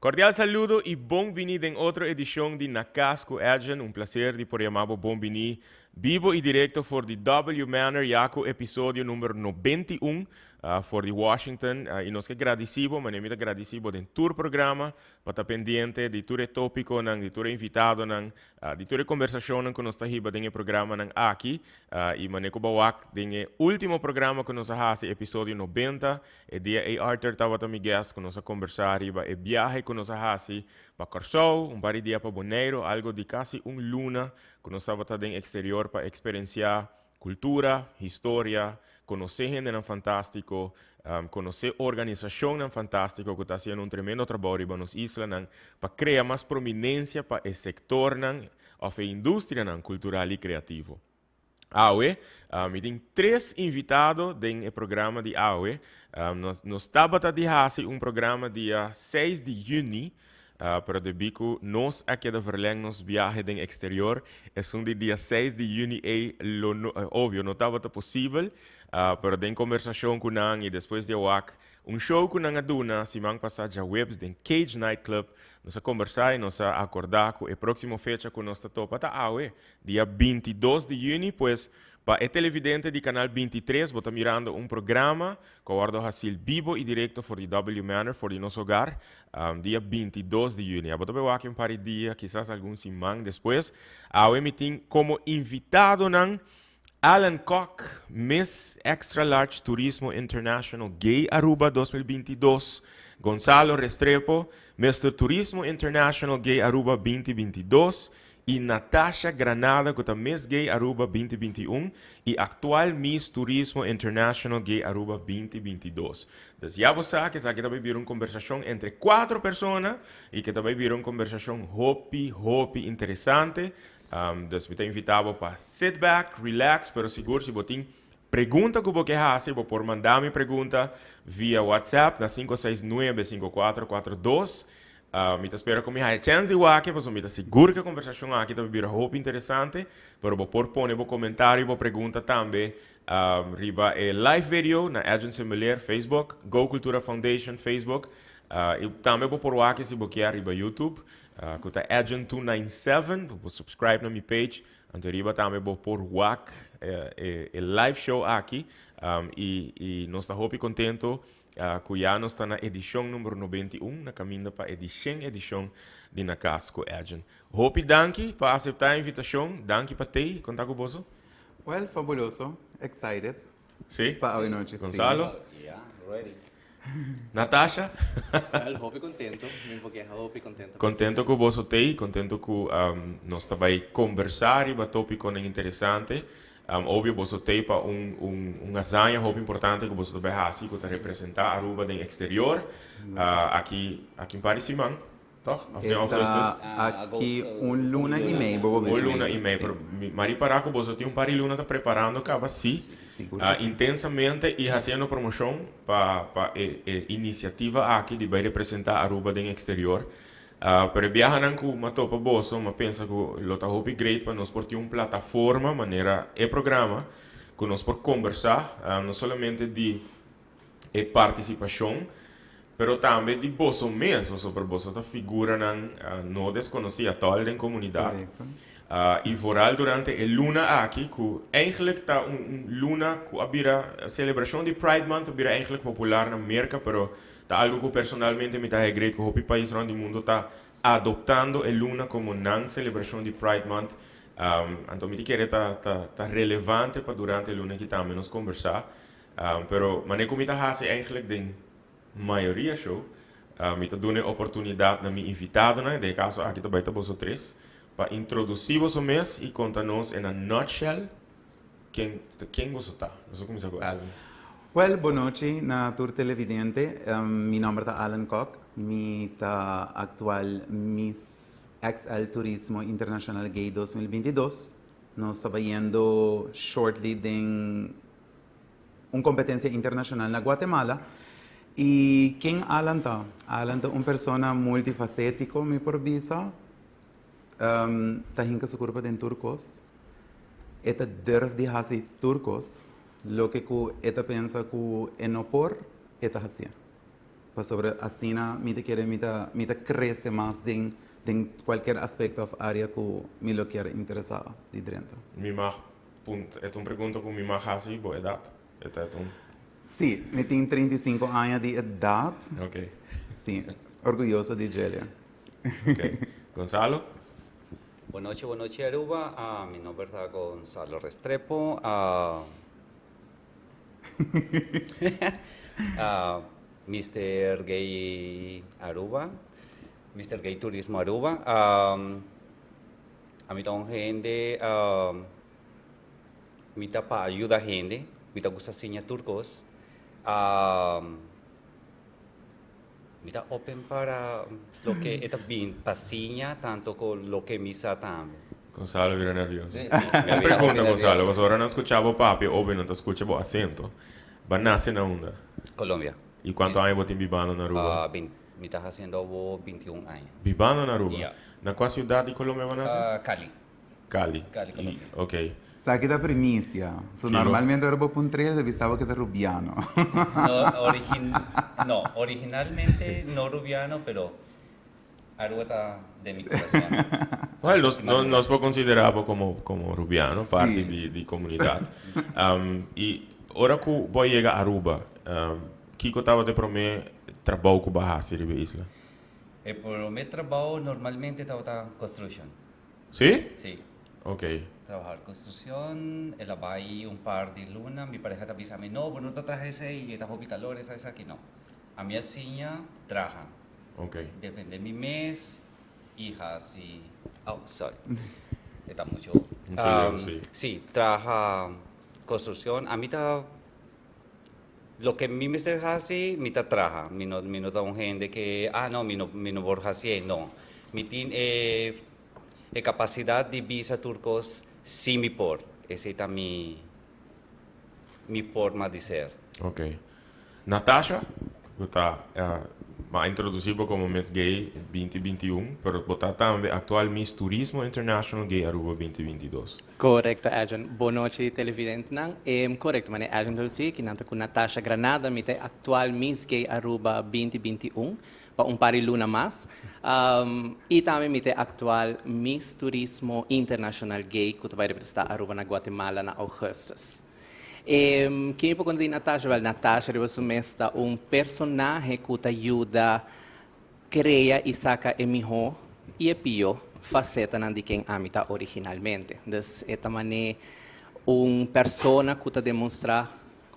Cordial saludo y bon bini den otro edicion di Na Cas cu Edjean. Un placer di por yama bo bon bini bibo y directo for di W Manor ya cu episodio number 91 for di Washington. Y nos ke gradici bo, manera mi ta gradici bo den tur programa pa ta pendiente di tur e topiconan, di tur e invitadonan, di tur e conversacionnan cu nos ta hiba den e programanan aki. Y manera cu bo wak den e ultimo programa cu nos a haci, episodio 90, e dia ei Arthur tabata mi guest ku nos a kombersá riba e biahe ku nos a hasi pa Kòrsou, un par di dia pa Boneiru, algo di kasi un luna ku nos tabata den eksterior pa eksperensiá kultura, historia, konosé hendenan fantástiko, konosé organisashonnan fantástiko ku ta hasiendo un tremendo trabou riba nos islanan pa krea mas prominensia pa e sektornan òf e industrianan kultural i kreativo. Awe, mi tin tres invitado den e programa di awe. Nos tabata di hasi un programa dia 6 di juni, pero debí ku nos a keda verleng nos biahe den eksterior, esun di dia 6 di juni ei lo no, obvio, no tabata posibel, pero den kombersashon ku nan i despues di a wak un show ku nan a duna siman pasá djaweps den Cage Nightclub, nos a kombersá i nos a akordá ku e próksimo fecha ku nos ta topa ta awe, Dia 22 di juni, pues pa e televidente di Canal 23 bo ta mirando un programa cu a wordo haci bibo y directo for di W Manor, for di nos hogar, dia 22 di juni. Abo ta bay wak un par di dia, kisas algun siman despues. Awe mi tin como invitadonan Alan Kock, Miss Extra Large Turismo International Gay Aruba 2022, Gonzalo Restrepo, Mister Turismo International Gay Aruba 2022, y Natasha Granada cu ta Miss Gay Aruba 2021 y actual Miss Turismo International Gay Aruba 2022. Dus ya bo sa cu esaki ta bay bira un conversacion entre cuatro persona y cu ta bay bira un conversacion hopi hopi interesante. Dus mi ta invita bo pa sit back, relax, pero sigur si bo tin pregunta cu bo ke haci bo por manda mi pregunta via WhatsApp na 569 5442. Mi ta spera ku mi haya chèns di wak e, pasobra mi ta sigur ku e kombersashon aki ta bira hopi interesante. Pero bo por pone bo komentario i bo pregunta tambe riba e live video na Edjean Semeleer Facebook, Go Cultura Foundation Facebook. I tambe bo por wak e si bo kier riba YouTube, ku ta Edjean 297. Bo por subscribe na mi page. Anto riba tambe bo por wak e live show aki. I nos ta hopi kontento ku ya nos ta na edishon number 91, na kaminda pa e di 100 edishon di Na Cas ku Edjean. Hopi danki pa aseptá e invitashon. Danki pa tei konta ku boso. Well, fabuloso. Excited. Sí? Pa awe nochi, sí. Gonzalo? Yeah, ready. Natasha? Well, hopi contento. Mi por keha, hopi contento. Contento ku boso tei, contento ku nos ta bai kombersá riba tópikonan interesante. Obvio boso tei pa un hazaña hopi importante ku boso ta bai hasi ku ta representá Aruba den eksterior aki aki un par di siman, tòg? Òf den ougùstùs? Aki un luna i mei bo por bisa. Un luna i mei, pero mi a ripará ku boso tin un par di luna ta preparando kaba sí, intensamente i hasiendo promoshon pa e inisiativa aki di bai representá Aruba den eksterior. Pero e biahanan ku m'a topa boso, m'a pensa ku lo ta hopi great pa nos por tin un plataforma manera e programa ku nos por kombersá, no solamente di e partisipashon, pero tambe di boso mes, pasobra boso ta figuranan no deskonosí atòl den komunidat. I vooral durante e luna aki ku eigentlik ta un luna ku a bira, selebrashon di Pride Month a bira eigentlik popular na Merka, pero ta algo ku personalmente mi ta haya great ku hopi pais rond di mundo ta adoptando e luna komo nan selebrashon di Pride Month. Anto mi ta kere ta ta relevante pa durante e luna aki tambe nos kombersá. Pero manera ku mi ta hasi eigenlijk den mayoria show, mi ta duna e oportunidat na mi invitadonan, den e kaso aki ta bai ta boso tres, pa introdusí boso mes i konta nos in a nutshell Ken ta ken boso ta? Nos a kuminsá ku Alan. Wèl, bonochi na tur televidente. Mi nòmber ta Alan Kok. Mi ta aktual Miss XL Turismo Internashonal Gay 2022. Nos ta bayendo shortly den un kompetensia internashonal na Guatemala. I ken Alan ta? Alan ta un persona multifasétiko, mi por bisa. Ta hinka su kurpa den tur kos. E ta durf di hasi tur kos. Loke ku e ta pensa ku e no por, e ta hasié. Pasobra asina mi ta kere mi ta mi ta crece mas den den cualkier aspecto of area cu mi lo kier interesa di drenta. Mi mag punt e ta un pregunta cu mi mag haci bo edad? E ta un. Si, mi tin 35 aña di edad. Ok. Si, orguyoso di djele. Ok. Gonzalo? Bon nochi, bon nochi Aruba. Mi nomber ta Gonzalo Restrepo. Mister Gay Aruba, Mister Gay Turismo Aruba. Ami ta un hende, mi ta pa ayuda hende, mi ta gusta siña tur kos. Mi ta open para loke e ta bin pa siña tanto ku loke mi sa tambe. Gonzalo bira nervioso. Sí, mi a Un bira hopi pregunta, Gonzalo, nervioso. pasobra ora nan skucha bo papia, obvio nan ta skucha bo asento. Bo a nase na unda? Colombia. I kuantu aña bo tin bibando na Aruba? Ah, bin, mi ta hasiendo awo 21 aña. Bibando na Aruba? Ya. Na kua siudat di Colombia bo a nase? Ah, Cali. Cali. Cali, Colombia. I, ok. Esaki ta primicia. So Kiko? normalmente ora bo puntra el ta bisa bo ke ta rubiano. No, origin, no, originalmente no rubiano, pero Aruba ta den mi corazon. Well, nos, nos, nos por considera bo como, como rubiano, parti Sí. di, di comunidad. I ora cu bo a yega Aruba, kico tabata e prome trabou cu bo a haci riba e isla? E prome trabou normalmente tabata construction. Sí? Sí. Ok. Trabajar construcción, el a bai un par di luna, mi pareja ta bisa mi, no, bo no ta traha esey, e ta hopi calor, esa, esaki, no. Ami a siña traha. Ok. Defende mi mes y haci, oh, sorry, e ta mucho. Mucho leu, sí. Sí, traha construcción, ami ta, loke mi mester haci, mi ta traha, mi no, mi no ta un hende ke, ah, no, mi no, mi no por hacié, no. Mi tin e E capacidad di bisa tur cos si mi por. Esey ta mi mi forma di ser. Ok. Natasha, cu ta m'a introduci bo como Miss Gay 2021, pero bo ta tambe actual Miss Turismo International Gay Aruba 2022. Corecto, Edjean. Bon nochi televidentenan. Corecto, manera Edjean introduci, kinan ta cu Natasha Granada, mi ta e actual Miss Gay Aruba 2021. Pa un par di luna mas. I tambe mi ta e aktual Miss Turismo Internashonal Gay ku ta bai representá Aruba na Guatemala na ougùstùs. Ken mi por konta di Natasha? Wèl, Natasha riba su mes ta un personahe ku ta yuda krea i saka e mihó i e pió fasetanan di ken ami ta originalmente. Dus e ta manera un persona ku ta demostrá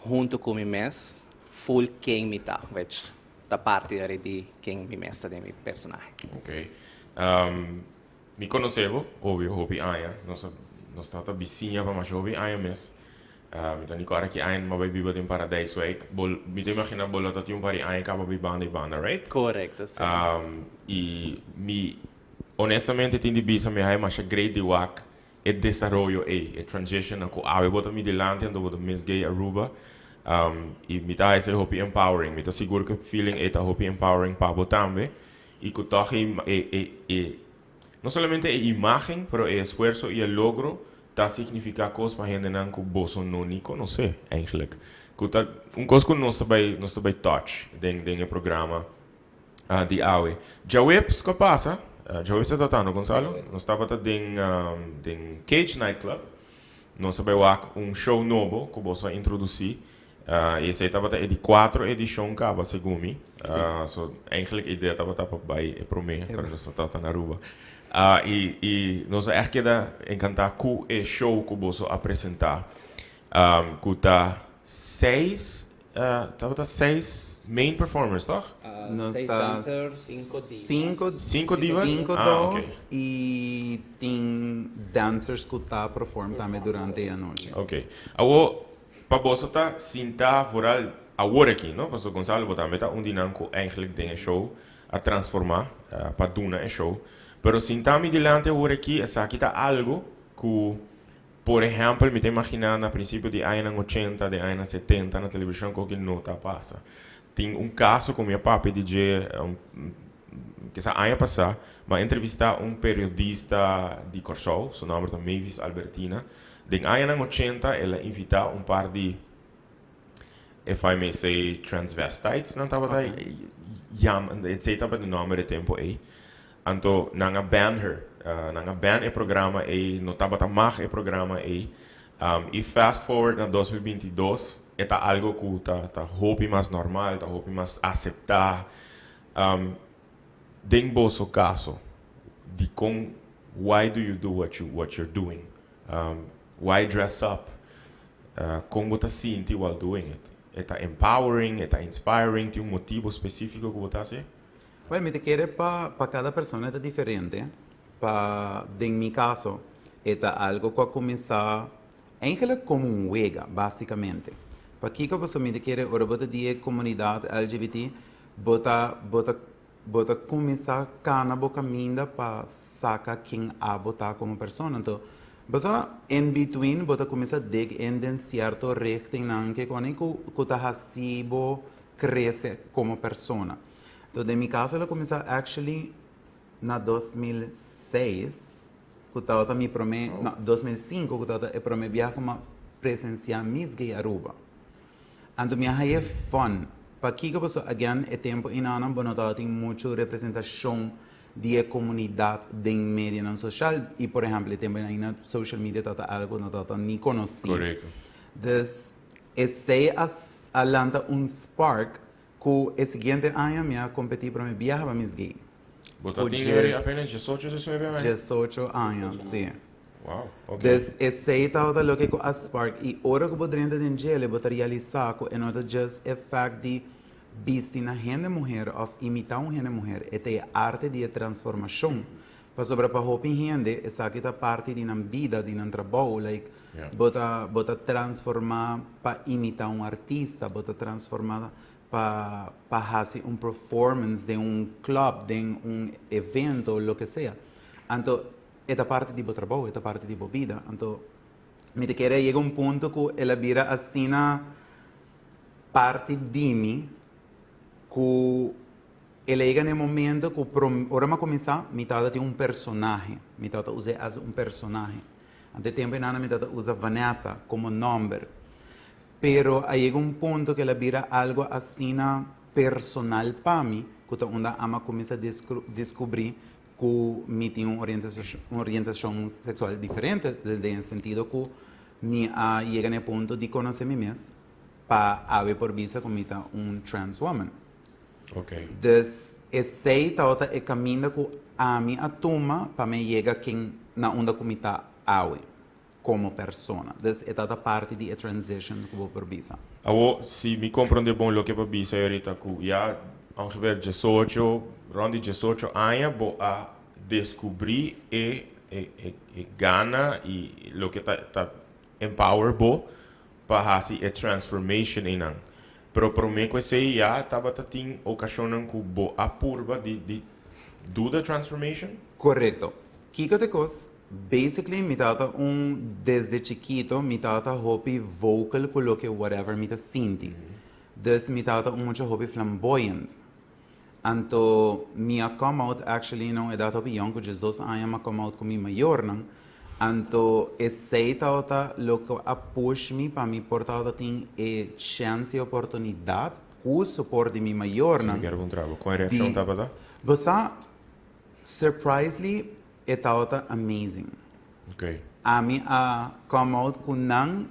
huntu ku mi mes full ken mi ta, which Ta parti dari di ken mi mes ta den mi personahe. Ok. Mi conoce bo, obvio, hopi aña. Nos a, nos tabata bisiña pa masha hopi aña mes. Mi ta nico ora ki aña mi a bai biba den Paradijswijk. Bo, mi ta imagina bo lo ta tin un par di aña caba bibando ei banda, right? Correcto, si. Y mi, honestamente tin di bisa mi haya masha great di wak e desaroyo ei, e transition nan ku awe bo ta mi dilanti anto bo ta Miss Gay Aruba i mi ta hasi hopi empowering, mi ta sigur ku e feeling ei ta hopi empowering pa bo tambe i ku tòg e e e e no solamente e imagen pero e esfuerso i e logro ta signifiká kos pa hendenan ku boso no ni konosé eigenlijk ku ta un kos ku nos ta bai nos ta bai touch den den e programa di awe. Djaweps ku a pasa, djaweps ta tratando, Gonzalo, nos tabata den den Cage Night Club, nos a bai wak un show nobo ku boso a introdusí, i esei tabata e di kuatro edishon kaba segun mi, so eigenlijk e idea tabata pa bai e promé, pero nos no tabata na Aruba. I i nos a ègt keda enkantá ku e show ku boso a presentá, ku ta seis Tabata seis main performers, toch? Nos Seis ta dancers, cinco divas. Cinco, Cinco divas? Cinco Ah, dos ok. y tin dancers cu ta perform tambe durante e anochi. Ok. Awor, pa boso ta sinta vooral awor aki, no? Pasobra Gonzalo, bo tambe ta un di nan cu eigenlijk den e show a transforma pa duna e show. Pero sinta mi dilanti awor aki, esaki ta algo cu Por ehèmpel, mi ta imaginá na prinsipio di añanan ochenta, den añanan setenta na televishon koki no ta pasa. Tin un kaso ku mi a papia di dje kisa aña pasá, mi a entrevistá un periodista di Kòrsou, su nòmber ta Mavis Albertina. Den añanan ochenta el a invitá un par di. If I may say, transvestites nan tabata yama, esey tabata e nomber e tempo ey. Anto nan a ban her, nan a ban e programa ey, no tabata mag e programa ey. Y fast forward na 2022, e ta algo cu ta hopi mas normal, ta hopi mas acepta. Den boso caso, dicon, why do you do what you're doing? Why dress up? Con bo ta sinti while doing it? E ta empowering, e ta inspiring, tin un motibo specifico cu bo ta haci? Well, mi ta kere pa cada persona ta diferente. Pa den mi caso, e ta algo cu a cuminsa eigenlijk como un wega, basicamente. Pakico? Pasobra mi ta kere ora bo ta di e comunidad LGBT, bo ta cuminsa cana bo caminda pa saca ken abo ta como persona. Anto, bo sa, in between bo ta cuminsa dig in den cierto richtingnan cu cu ta haci bo crece como persona. Anto, den mi caso, el a cuminsa actually na 2006, cu tabata mi prome, no, 2005, cu tabata e prome biaha cu m'a presencia Miss Gay Aruba. Anto mi a haya fun. Pakico? Paso again, e tempo eynan bo no tabatin mucho representacion di e comunidad den media social y, por ehempel, e tempo eynan social media tabata algo no tabata ni conoci. Dus esey a lanta un spark cu e siguiente aña mi a competi pa mi biaha pa Miss Gay. Bo ta tin apenas 18, 19 aña? 18 aña, si. Wow, ok. Dus esey tabata loke cu a spark y ora cu bo drenta den djele, bo ta realisa cu e no ta just e fact di bisti na hende muher of imita un hende muher, e ta e arte di e transformacion. Pasobra pa hopi hende, esaki ta parti di nan bida, di nan trabou, like bo ta transforma pa imita un artista, bo ta transforma pa haci un performance den un club, den un evento, loke sea. Anto, e ta parti di bo trabou, e ta parti di bo bida. Anto, mi ta kere yega un punto cu el a bira asina parti di mi cu el a yega na momento cu ora m'a cuminsa, mi tabata tin un personahe, mi tabata usa as un personahe. Anto tempo eynan mi tabata usa Vanessa como nomber. Pero a yega un punto cu el a bira algo asina personal pa mi, cu ta unda m'a cuminsa descubri cu mi tin un orientacion sexual diferente, den sentido cu mi a yega na punto di conoce mi mes pa awe por bisa cu mi ta un trans woman. Dus esey tabata e caminda cu ami a tuma pa mi yega ken na unda cu mi ta awe como persona. Dus e tabata parti di e transition cu bo por bisa. Awo, si mi comprende bon loke bo a bisa ahorita, cu ya ongeveer 18, rond di 18 aña, bo a descubri e gana y loke ta empower bo pa haci e transformation eynan. Pero prome cu esey ya tabata tin ocasionnan cu bo a purba di do the transformation? Correcto. Kico ta e cos, basically mi tabata un, desde chikito mi tabata hopi vocal cu loke whatever mi ta sinti. Dus mi tabata un mucha hopi flamboyant. Anto mi a come out actually na un edad hopi young, cu 12 aña m'a come out cu mi mayornan. Anto esey tabata loke a push mi pa mi por tabata tin e chance y oportunidad cu support di mi mayornan. Mi kier puntra bo, con reaccion tabata? Bo sa, surprisingly, e tabata amazing. Ami a come out cu nan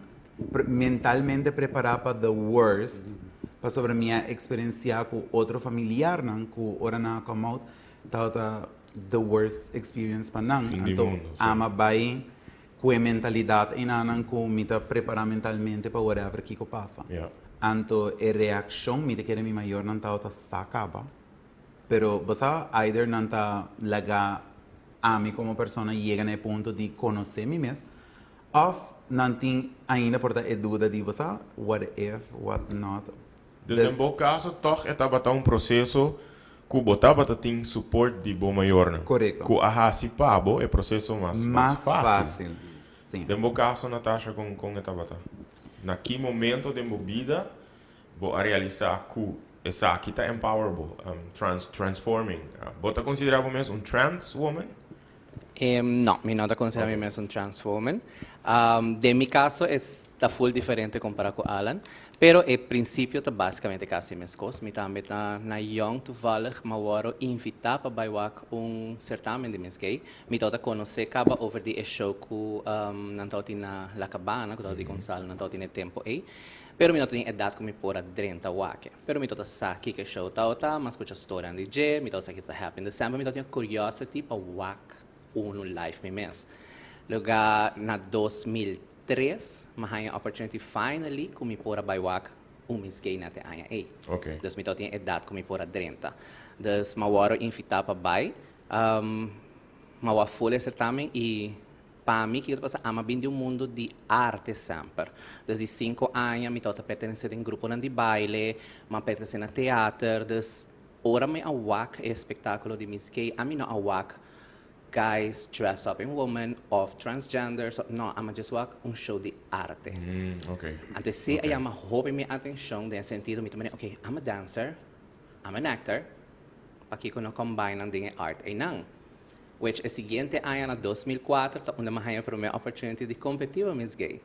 mentalmente prepara pa the worst, pasobra mi a experiencia cu otro familiarnan cu ora nan a come out, tabata the worst experience pa nan. Fin di Anto, mundo, si. Ami a bay cu e mentalidad eynan cu mi ta prepara mentalmente pa whatever kico pasa. Anto e reaccion, mi ta kere mi mayornan tabata sa caba. Pero bo sa, either nan ta laga ami como persona yega na e punto di conoce mi mes, of nan tin ainda por ta e duda di, bo sa, what if, what not. Dus den bo caso, toch e tabata un proceso cu bo tabata tin support di bo mayornan. Correcto. Cu a hasi pa bo e proceso mas Mas facil. Facil, si. Den bo caso, Natasha, con e tabata? Na ki momento den bo bida bo a realisa cu esaki ta empower bo, transforming? Bo ta considera bo mes un trans woman? No, mi no ta considera mi mes un trans woman. Den mi caso ta full diferente compara cu Alan, pero e principio ta basicamente casi mescos. Mi tambe ta na young toevallig, m'a wordo invita pa bay wak un certamen di Miss Gay. Mi tabata conoce caba over di e show cu nan tabatin na La Cabana, cu tabata di Gonzalo, nan tabatin e tempo ey. Pero mi no tin edad cu mi por a drenta wak. Pero mi tabata sa kico e show tabata, m'a scucha storianan di dje, mi tabata sa kico ta happen December, mi tabatin curiosity pa wak uno live mi mes. Lugar na 2003, m'a haya opportunity finally cu mi por a bay wak un Miss Gay na te aña ey. Dus mi tabatin edad cu mi por a drenta. Dus m'a wordo invita pa bay, m'a wak full e certamen y pa mi kico ta pasa, ami a bin di un mundo di arte semper. Desde 5 aña mi tabata pertenece den gruponan di baile, m'a pertenece na theater, dus ora mi a wak e espectaculo di Miss Gay, ami no a wak guys dress up in woman of transgender, so, no, ami just wak un show di arte. Anto esey a yama hopi mi atencion den sentido mi ta mane, "Okay, I'm a dancer, I'm an actor, pakico no combine nan den e art einan?" Which e siguiente aña na 2004 ta unda m'a haya prome opportunity di competi pa Miss Gay.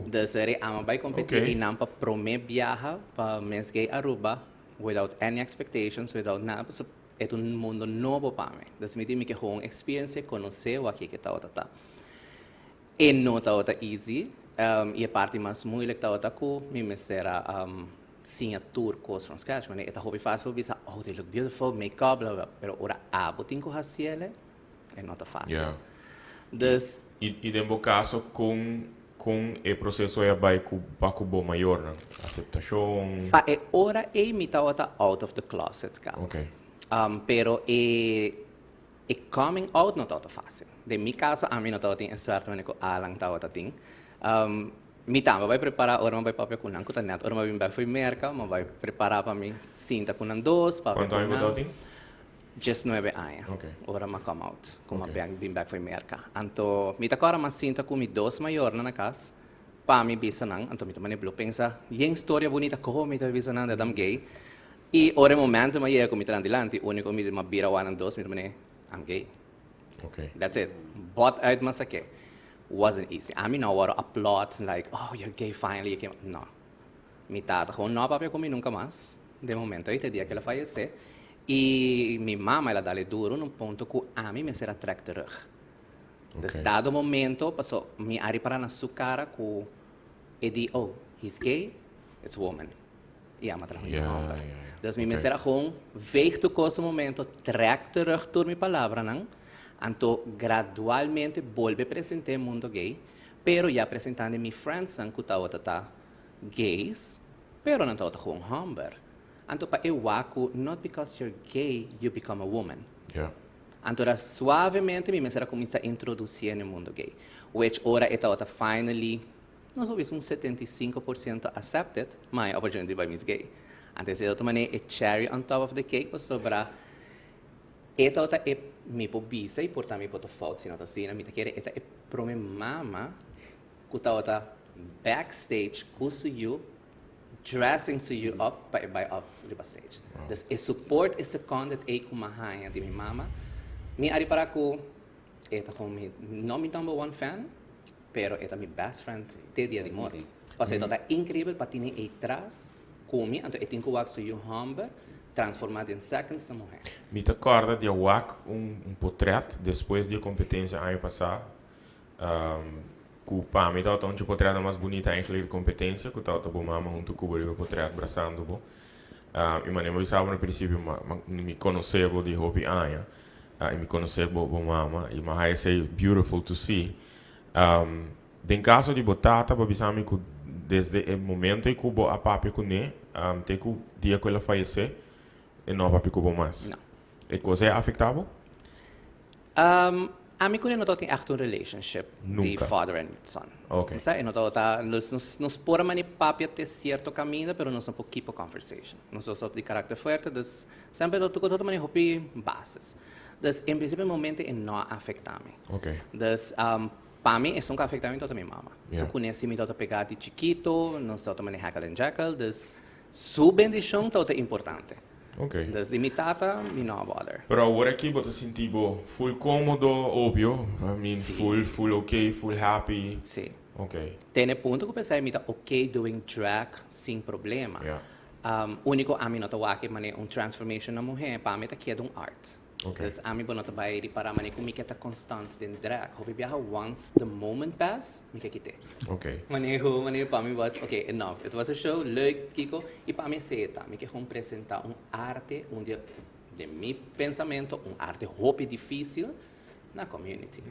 Dus eri ami a bay competi einan pa prome biaha pa Miss Gay Aruba without any expectations, without nada. So, e ta un mundo nobo pa mi. Dus mi tin cu gewoon experience, conoce loke ta ta. E no tabata easy. Y e parti mas moeilijk tabata cu mi mester a siña tur cos from scratch. Maar e ta hopi facil bisa, "Oh, they look beautiful, make-up, bla bla." Pero ora abo tin cu haciele, e no ta facil. Dus Y den bo caso cu e proceso a bay cu pa cu bo mayornan? Aceptacion? Pa e ora ey mi tabata out of the closet caba. Pero e coming out no tabata facil. Den mi caso, ami no tabatin e suerte manera cu Alan tabata tin. Mi tambe a bay prepara ora m'a bay papia cu nan, cu ta net ora m'a bin back for Merca, m'a bay prepara pa mi sinta cu nan dos, papia Cuanto cu aña nan. bo tabatin? 19 aña. Ora m'a come out, cu m'a bin back for Merca. Anto, mi ta corda m'a sinta cu mi dos mayornan na cas, pa mi bisa nan, anto mi ta mane blo pensa, yen historia bunita como mi ta bisa nan dat I'm gay. Y ora e momento m'a yega cu mi ta dilanti, unico mi m'a bira wak nan dos, mi ta mane, "I'm gay." That's it. Bot uit m'a sake. Wasn't easy. Ami no a applaud like, "Oh, you're gay finally. You came." No. Mi tata gewoon no a papia cu mi nunca mas. Den momento ey, te dia cu el a fayece. Y mi mama, el a dal duro na un punto cu ami mester a trek terug. Dus dado momento, paso mi a ripara na su cara cu e di, "Oh, he's gay, it's a woman." Y ami a traha homber. Dus mi mester a gewoon veeg tur cos un momento, trek terug tur mi palabranan, anto gradualmente bolbe presenta mundo gay, pero ya presentando mi friends nan cu ta gays, pero nan ta gewoon homber. Anto pa e wak cu, not because you're gay, you become a woman. Anto era suavemente mi mester a cuminsa introduci na mundo gay. Which ora e tabata finally, nos por bisa un 75% accepted, my opportunity by Miss Gay. Anto e otro manera e cherry on top of the cake, sobra e tabata e mi por bisa y por ta mi por ta fout si no ta asina, mi ta kere e ta e prome mama cu tabata backstage cu su yiu dressing su yiu up pa e bay up riba stage. Dus e support e seconded e cu m'a haya di mi mama. Mi a ripara cu e ta como mi, no mi number one fan, pero e ta mi best friend te dia di morto. Paso ta increibel pa tin e tras cu mi, anto e tin cu wak su yiu homber transforma den seconds na muher. Mi ta corda di wak un portret despues di competencia aña pasa. Cu pa mi tabata un portret mas bunita eigenlijk di competencia, cu tabata bo mama hunto cu bo portret brasando bo. Y manera mi sabi na principio, ma mi conoce bo di hopi aña. Y mi conoce bo mama y m'a haya esey beautiful to see. Den caso di bo tata, bo a bisa mi cu desde e momento cu bo a papia cu ne, te cu dia cu el a fayece, e no a papia cu bo mas. No. E cos a afecta bo? Ami cu ne no tin echt un relationship di Nunca. Father and son. Sa, e no ta, nos por mani papia te cierto camino, pero nos no por keep a conversation. Nos ta di caracter fuerte, dus semper tur cos ta mani hopi basis. Dus en principio momento e no a afecta mi. Dus pa mi, e un cu a afecta mi ta mi mama. So cu ne mi ta pega di chikito, nos ta mani heckle and jekyll, dus su bendicion ta importante. Ok. Dus di mi tata, mi no a bother. Pero awor aki bo ta sinti bo full komodo, obvio, I mean full full ok, full happy. Si. Ok. Te na e punto ku pensai mi ta ok doing drag sin problema. Uniko ami no ta wak e manera un transformation na muhé, pa mi ta keda un art. Dus ami bo no ta bai ripará manera ku mi ke ta constant den drag. Hopi biaha once the moment pass, mi ke kit'é. Manera manera pa mi was ok enough. It was a show, leuk, kiko, i pa mi esei ta. Mi ke gewoon presentá un arte, un di den mi pensamento un arte hopi difícil na community.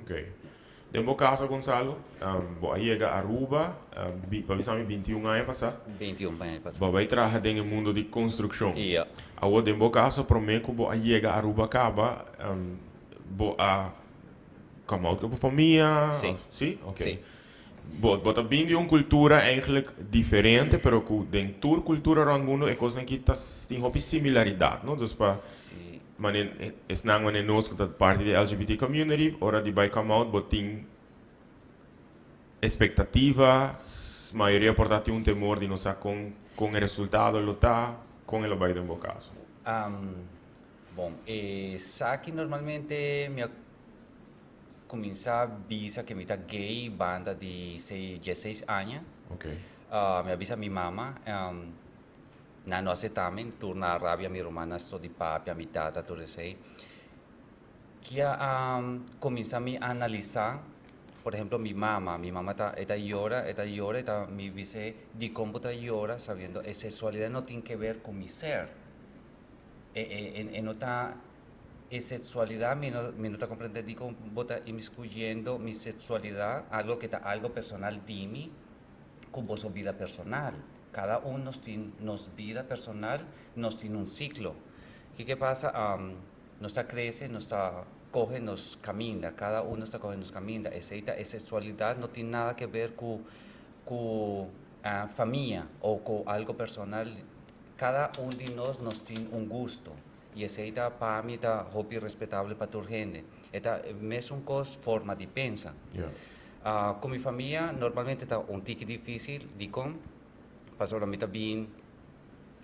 Den bo caso, Gonzalo, bo a yega Aruba, pa bisa mi 21 aña pasá. 21 aña pasá. Bo a bai traha den e mundo di construccion. Ja. Awor den bo caso, prome cu bo a yega Aruba caba, bo a come out cu bo famia? Si. Si? Ok. Si. Bo ta bin di un cultura eigenlijk diferente, pero cu den tur cultura rond mundo e cosnan aki ta tin hopi similaridad, no? Dus pa. Si. Mane esnan mane nos ku ta parti di LGBT community ora di bai come out bo tin expectativa, mayoria por ta tin un temor di no sa kon kon e resultado lo ta, kon e lo bai den bo kaso? Bon, esaki normalmente mi a kuminsá bisa ke mi ta gay banda di sei dieseis aña. Mi a bisa mi mama. Nan no acepta mi, tur na rabia mi rumannan sto di papia, mi tata, tur esey. Kia a cuminsa mi analisa, por ehemplo mi mama, mi mama ta e ta yora, e ta yora, e ta mi bis'e dicon bo ta yora sabiendo e sexualidad no tin ke ver cu mi ser. E e e no ta e sexualidad mi no mi no ta comprende dicon bo ta inmiscuyendo mi sexualidad, algo ke ta algo personal di mi cu boso bida personal. Cada un nos tin nos bida personal, nos tin un ciclo. Kiko pasa? Nos ta crece, nos ta coge nos caminda, cada un nos ta coge nos caminda. Esey ta e sexualidad no tin nada que ver cu cu famia o cu algo personal. Cada un di nos nos tin un gusto y esey ta pa mi ta hopi respetable pa tur hende. E ta mesun cos forma di pensa. Cu mi famia normalmente ta un tiki dificil, dicon? Pasobra mi ta bin,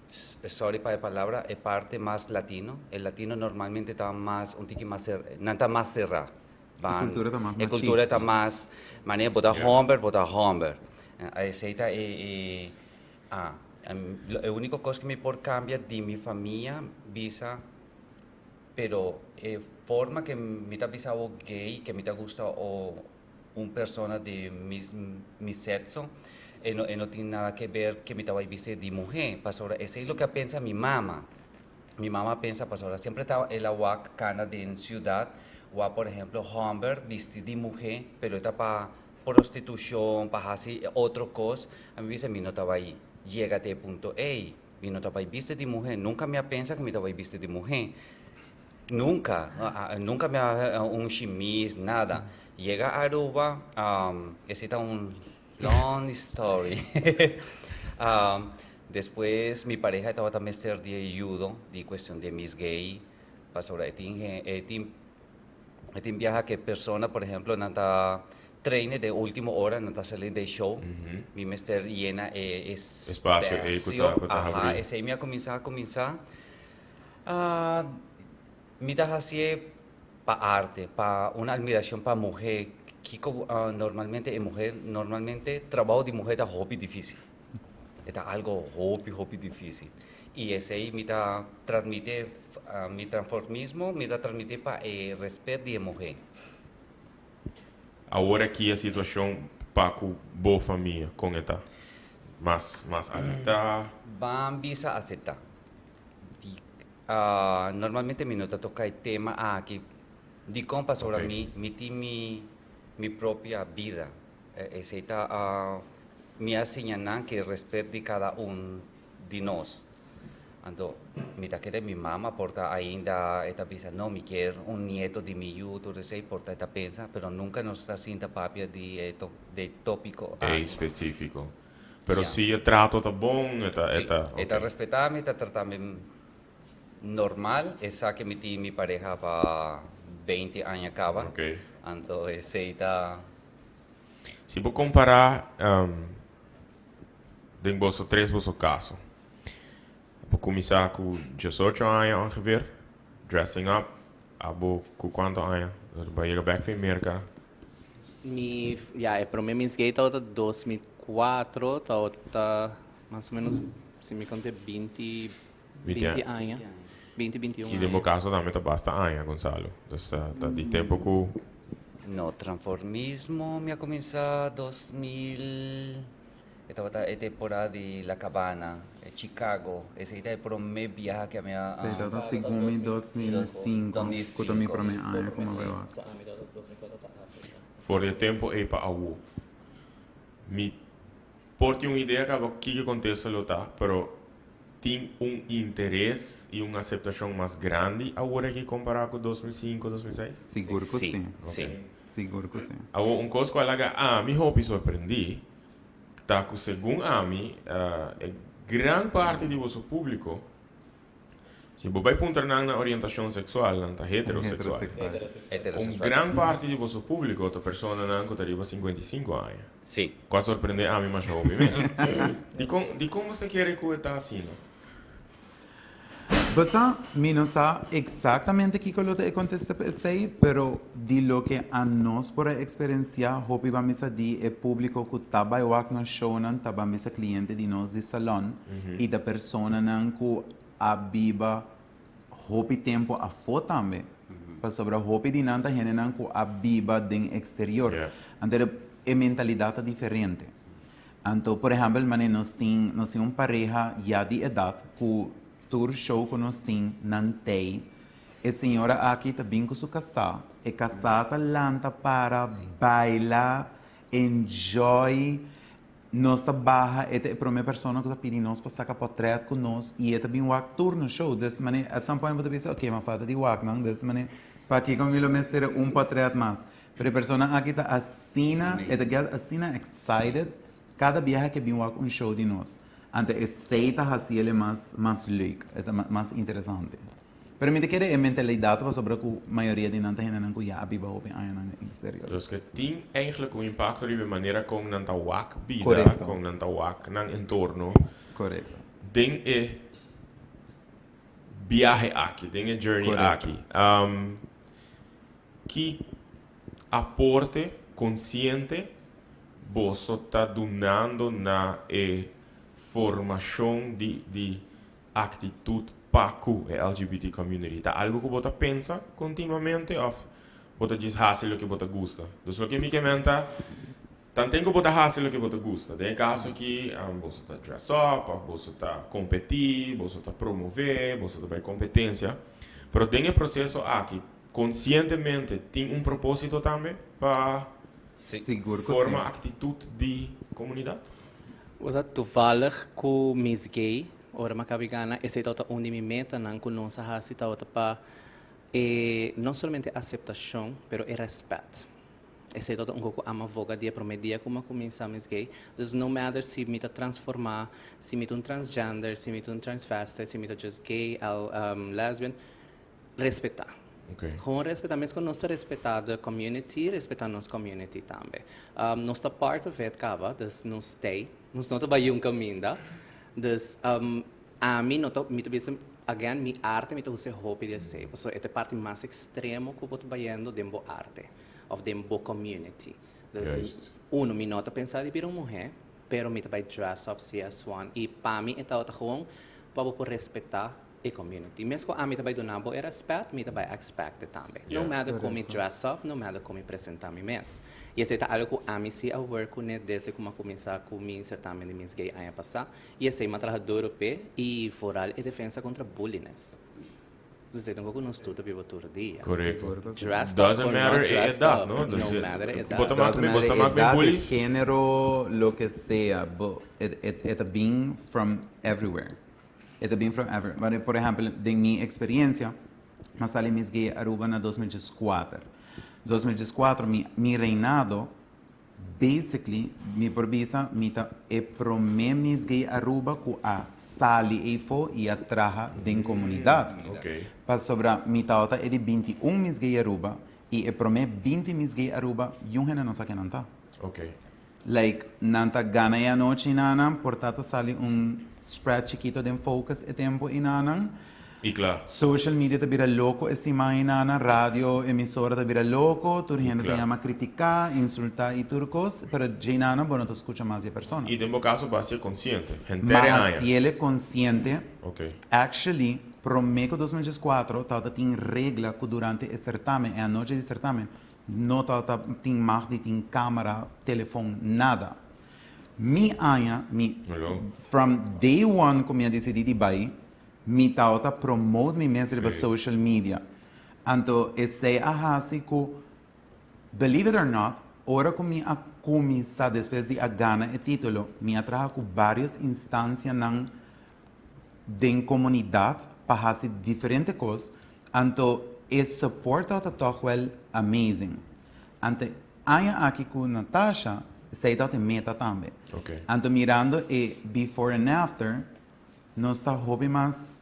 sorry pa e palabra, e parte mas latino. E latino normalmente ta mas, un tiki mas cer, nan ta mas cerra. E cultura ta mas E cultura ta machista. mas, manera bo ta homber, bo ta homber. Esey ta e, e, ah, e unico cos cu mi por cambia di mi famia bisa, Pero e forma ke mi ta bisa awo gay, ke mi ta gusta o un persona di mi sexo, e no e no tin nada ke ber ke mi ta bai bisti di muhe, pasobra esei loke a pensa mi mama. Mi mama a pensa pasobra semper ta el a wak kana den ciudad, wak por ehemplo homber bisti di muhe, pero e ta pa prostitucion, pa hasi otro cos, ami bisa mi no ta bai yega te e punto ei. Mi no ta bai bisti di muhé. Nunka mi a pensa ku mi ta bai bisti di muhé. Nunka. Nunka mi a un shimis, nada. Yega Aruba, esei ta un long story. Despues mi pareha tabata mester di ayudo di kuestion di Miss Gay, pasobra e tin e tin e tin biaha ku e persona, por ehemplo, nan ta Traine den ultimo ora nan ta sali den show mi mester yena e Espacio ei cu ta cu ta aha habri. esei mi a cuminsa cuminsa mi ta hacié pa arte pa un admiracion pa muhe kico normalmente e muhe normalmente trabao di muhe ta hopi dificil e ta algo hopi hopi dificil y esei mi ta transmite mi transformismo mi ta transmite pa e respet di e muhe. Awor aki e situacion pa cu bo famia con e ta? Mas mas acepta? Ban bisa acepta. Di normalmente mi no ta toca e tema aki dicon pasobra mi mi tin mi mi propia bida. Esey ta mi a siña nan ke respet di cada un di nos. Anto mi ta kere mi mama por ta ainda e ta bisa no mi kier un nieto di mi yu tur esey por ta e ta pensa pero nunca nos ta sinta papia di e de topico Ey aki. specifico. Pero Ya. si e trato ta bon e ta e Si, ta e ta ok. respeta mi e ta trata mi normal e sa ke mi tin mi pareha pa beinti aña caba Ok. anto esey ta. Si bo compara den boso tres boso caso. Bo cuminsa cu 18 aña ongeveer, dressing up. Abo cu cuanto aña? Bo a yega bek for Merca. Mi, ja, e prome Miss Gay tabata 2004, tabata mas o menos, si mi conta, 20, 20 aña. 20, 21 Y den bo caso tambe ta basta aña, Gonzalo. Dus ta di tempo cu. No, transformismo mi a cuminsa 2000, e tabata e temporada di La Cabana, e Chicago. Esey ta e prome biaha cu ami a. Esey tabata segun mi 2005, cu ta mi prome aña como a bay wak. For di e tempo ey pa awo, mi por tin un idea caba kiko contesta lo ta, pero tin un interes y un aceptacion mas grandi awor aki compara cu 2005, 2006? Sigur cu si. Si. Sigur cu si. Awor, un cos cu a laga ami hopi sorprendi ta cu segun ami e gran parti di boso publico, si bo bay puntra nan na orientacion sexual, nan ta heterosexual. Heterosexual. Un gran parti di boso publico ta personanan cu ta riba 55 aña. Si. Cu a sorprende ami masha hopi mes. Dicon, dicon bo ta kere cu e ta asina? Bo sa, mi no sa exactamente kico lo ta e contesta pa esey, pero di loke anos por a experiencia, hopi ban bisa di e publico cu ta bay wak nos shownan ta ban bisa cliente di nos di salon y ta personanan cu a biba hopi tempo afo tambe, pasobra hopi di nan ta hendenan cu a biba den exterior, anto e mentalidad ta diferente. Anto, por ehèmpel, manera nos tin, nos tin un pareha ya di edat ku tur show ku nos tin, nan tei. E señora aki ta bin ku su kasá. E kasá ta lanta para, baila, enjoy. Nos ta baha, e ta e promé persona ku ta pidi nos pa saka pòtrèt ku nos i e ta bin wak tur nos show. Dus manera, at some point bo ta bisa, oke, mi a falta di wak nan, dus manera, pakiko mi lo mester un pòtrèt mas? Pero e persona aki ta asina, e ta get asina excited cada biaha ke bin wak un show di nos. Anto esey ta haci ele mas mas leuk, e ta mas interesante. Pero mi ta kere e mentalidad ta pasobra cu mayoria di nan ta hendenan cu ya a biba hopi añanan den exterior. Dus ke tin eigenlijk un impacto riba e manera con nan ta wak bida, Correcto. con nan ta wak nan entorno. Correcto. Den e biahe aki, den e journey Correcto. aki. Ki aporte konsiente boso ta dunando na e formashon di di aktitut pa ku e LGBT community? Ta algu ku bo ta pensa kontinuamente òf bo ta djis hasi loke bo ta gusta? Dus loke mi ke men ta, tanten ku bo ta hasi loke bo ta gusta, den e kaso aki boso ta dress up òf boso ta kompetí, boso ta promové, boso ta bai kompetensia, pero den e proseso aki Konsientemente tin un propósito tambe pa Sigur ku forma si. aktitut di komunidat? Bo sa toevallig ku Miss Gay ora mi a kabi gana esei tabata un di mi metanan ku nos a hasi tabata pa e no solamente aseptashon pero e rèspèt. Esei tabata un kos ku ama voga di e promé dia ku mi a kuminsá Miss Gay. Dus no matter si mi ta transformá, si mi ta un transgender, si mi ta un transvestite, si mi ta just gay, l, lesbian, Respetá. Gewoon respetá. Meskos nos ta respetá de community, respetá nos community tambe. Nos ta part of it kaba, dus nos stay. Nos no ta bai yun kaminda. Dus ami no ta, mi ta bisa again, mi arte mi ta usa e hopi di esei, pasobra e ta e parti mas extremo ku bo ta bayendo den bo arte of den bo community. Dus uno, mi no ta pensa di bira un muhé, pero mi ta bai dress up si as one. I pa mi e tabata gewoon pa bo por respetá e community. Mes cu ami ta bay duna bo e respet, mi ta bay expect e tambe. No matter con mi dress up, no matter con mi presenta mi mes. Y esey ta algo cu ami si a work cune desde cu mi a cuminsa cu mi certamen di Miss Gay aña pasa. Y esey mi a traha duro p'e y vooral e defensa contra bulliness. Dus esey ta un cu nos tur ta biba tur dia. Correcto. Dressed up Doesn't or not matter e dressed edad, up, no? no matter e edad. Bo ta mak Doesn't mi, bo matter ta mak mi edad, bullies? genero, loke sea, bo, e, e, e ta bin from everywhere. E ta bin from everywhere. Wanneer, por ehempel, den mi experiencia, mi a sali Miss Gay Aruba na 2014. 2014, mi, mi reinado, basically, mi por bisa, mi ta e prome Miss Gay Aruba cu a sali eyfo y a traha den comunidad. Pasobra mi tabata e di 21 Miss Gay Aruba y e prome 20 Miss Gay Aruba, yun hende no sa ken nan ta. Like, nan ta gana e anochi nanan, por ta ta sali un spread chikito den Focus e tempo inanan. Y claro. Social media ta bira loco e siman inanan, radio, emisora ta bira loco, tur hende ta yama critica, insulta y tur cos, pero djeinanan bo no ta scucha mas di e persona. Y den bo caso bo a hacié consciente, henter e Ma aña. haciele consciente. Actually, prome cu 2014 tabata tin regla cu durante e certamen, e anochi di certamen, No tabata tin mag di tin camera, telefon, nada. Mi aña, mi, from day one cu mi a dicidi di bay, mi tabata promote mi mes riba social media. Anto esey a haci cu, believe it or not, ora cu mi a cuminsa despues di a gana e titulo, mi a traha cu varios instancianan den comunidad pa haci diferente cos, anto e support tabata toch wel amazing. Anto aña aki cu Natasha, esey tabata e meta tambe. Anto mirando e before and after, nos ta hopi mas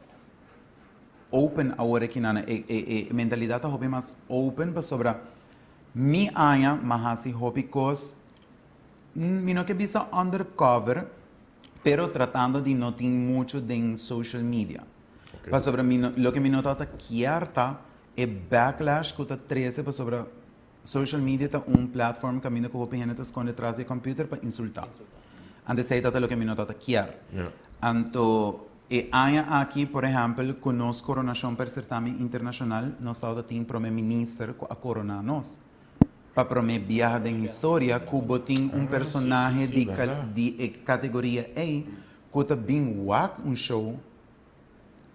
open awor aki nan, e e mentalidad ta hopi mas open pasobra mi aña m'a haci hopi cos, mi no ke bisa undercover, pero tratando di no tin mucho den social media. Pasobra mi no, loke mi no tabata kier ta e backlash ku ta trese pasobra social media ta un platform kaminda ku hopi hende ta skonde tras di e computer pa insulta. Anto esei tabata loke mi no tabata kier. Anto e aña aki por ehèmpel ku nos koronashon pa e sertamen internashonal nos tabata tin prome minister ku a korona nos. Pa prome biaha den historia ku bo tin un personahe di di e kategoria ei ku ta bin wak un show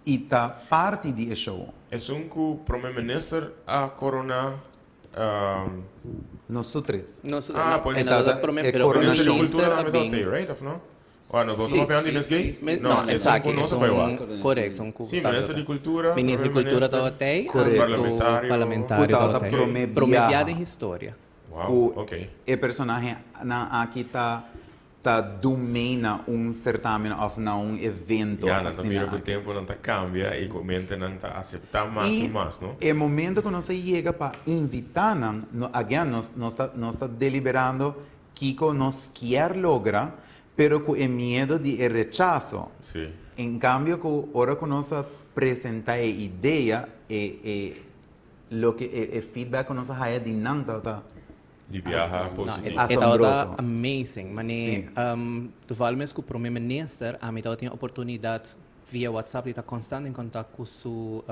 i ta parti di e show. Esun ku prome minister a korona. Nos tur tres. Nos tur tres. Ah, pues E tabata prome e pero prome Minister di minister Kultura a tambe bin. tabata ei, right? Of no? Oh, nos dos ta papiando di mes gay? No, No, esun esaki ku nos a bai wak. esun correcto, esun ku Sí, minister di Kultura, Minister di prome Kultura minister, tabata ei, Correcto. anto Parlamentario. parlamentario Ku tabata tabata ei. prome Prome biaha. bia den historia. Wow, Ku ok. e personahenan aki ta ta dumei na un certamen of na un evento Ya, nan ta asina mira ku aki. tempo nan ta kambia i ku mentenan ta aseptá mas i I mas, no? e momento ku nos a yega pa invitá nan, no, again, nos nos ta nos ta deliberando kiko nos kier logra, Pero cu e miedo di e rechaso. Sí. En cambio cu ora cu nos a presenta e idea, e e loke e e feedback cu nos a haya di nan tabata Di biaha No, positivo. e tabata Asombroso. amazing. Mane, Sí. toevallig mes cu Prome Minister, ami tabatin e oportunidad via WhatsApp di ta constant en contact cu su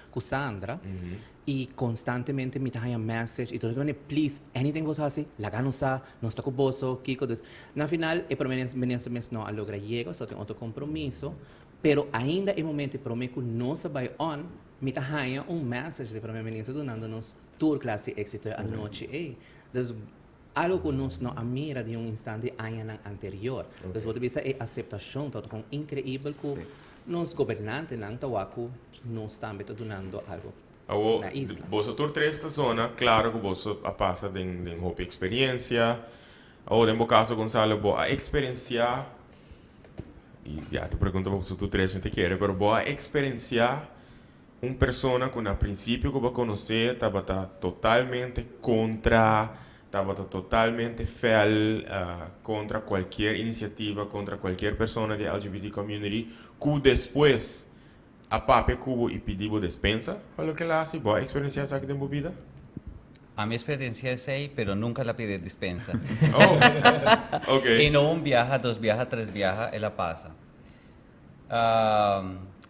cu Sandra y constantemente mi ta haña message y tur esaki please anything boso haci laga nos sa nos ta cu boso kico dus na final e prome minister mes no a logra yega pasobra tin otro compromiso pero ainda e momento e prome cu nos a bay on mi ta haña un message di prome minister dunando nos tur clase di exito e anochi ey dus algo cu nos no a mira di un instante añanan anterior dus bo ta bisa e aceptacion ta con increibel cu nos gobernantenan ta wak cu nos tambe ta dunando algo Awo, na isla. boso tur tres ta zona claro cu boso a pasa den den hopi experiencia. Awo, den bo caso, Gonzalo, bo a experiencia, y ya ta pregunta pa boso tur tres mi ta kere, pero bo a experiencia un persona cu na principio cu bo a conoce tabata totalmente contra, tabata totalmente fel contra cualkier iniciativa, contra cualkier persona di LGBT community, cu despues a papia cu bo y pidi bo despensa pa loke el a haci? Bo a experiencia esaki den bo bida? Ami experiencia esey, pero nunca el a pidi dispensa. Oh, ok. Y no un biaha, dos biaha, tres biaha el a pasa.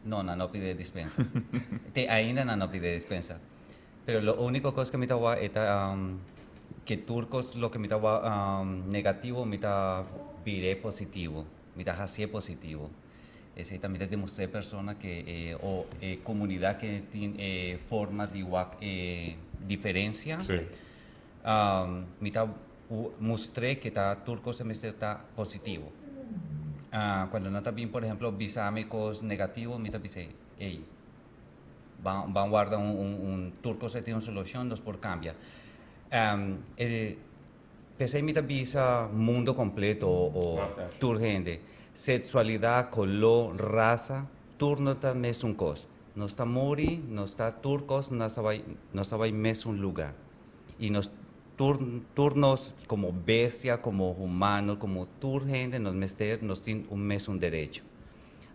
No, nan no pidi dispensa. Te ainda nan no pidi dispensa. Pero lo unico cos que mi ta wak e ta que tur cos loke mi ta wak negativo mi ta bira e positivo, mi ta haci e positivo. Esey ta mi ta demostra e persona ke e o e comunidad ke tin e forma di wak e diferencia. Mi ta mustr'é ke ta tur cos ta mester ta positivo. Cuando nan ta bin por ehemplo bisa mi cos negativo mi ta bisa ey ban ban warda un un un tur cos a tin un solucion nos por cambia. E P'esei mi ta bisa mundo completo o tur hende, sexualidad, color, raza, tur no ta mesun cos. Nos ta muri, nos ta tur cos, nos ta bay, nos ta bay mesun lugar. Y nos. Tur nos como bestia, como humano, como tur hende, nos mester, nos tin un mesun derecho.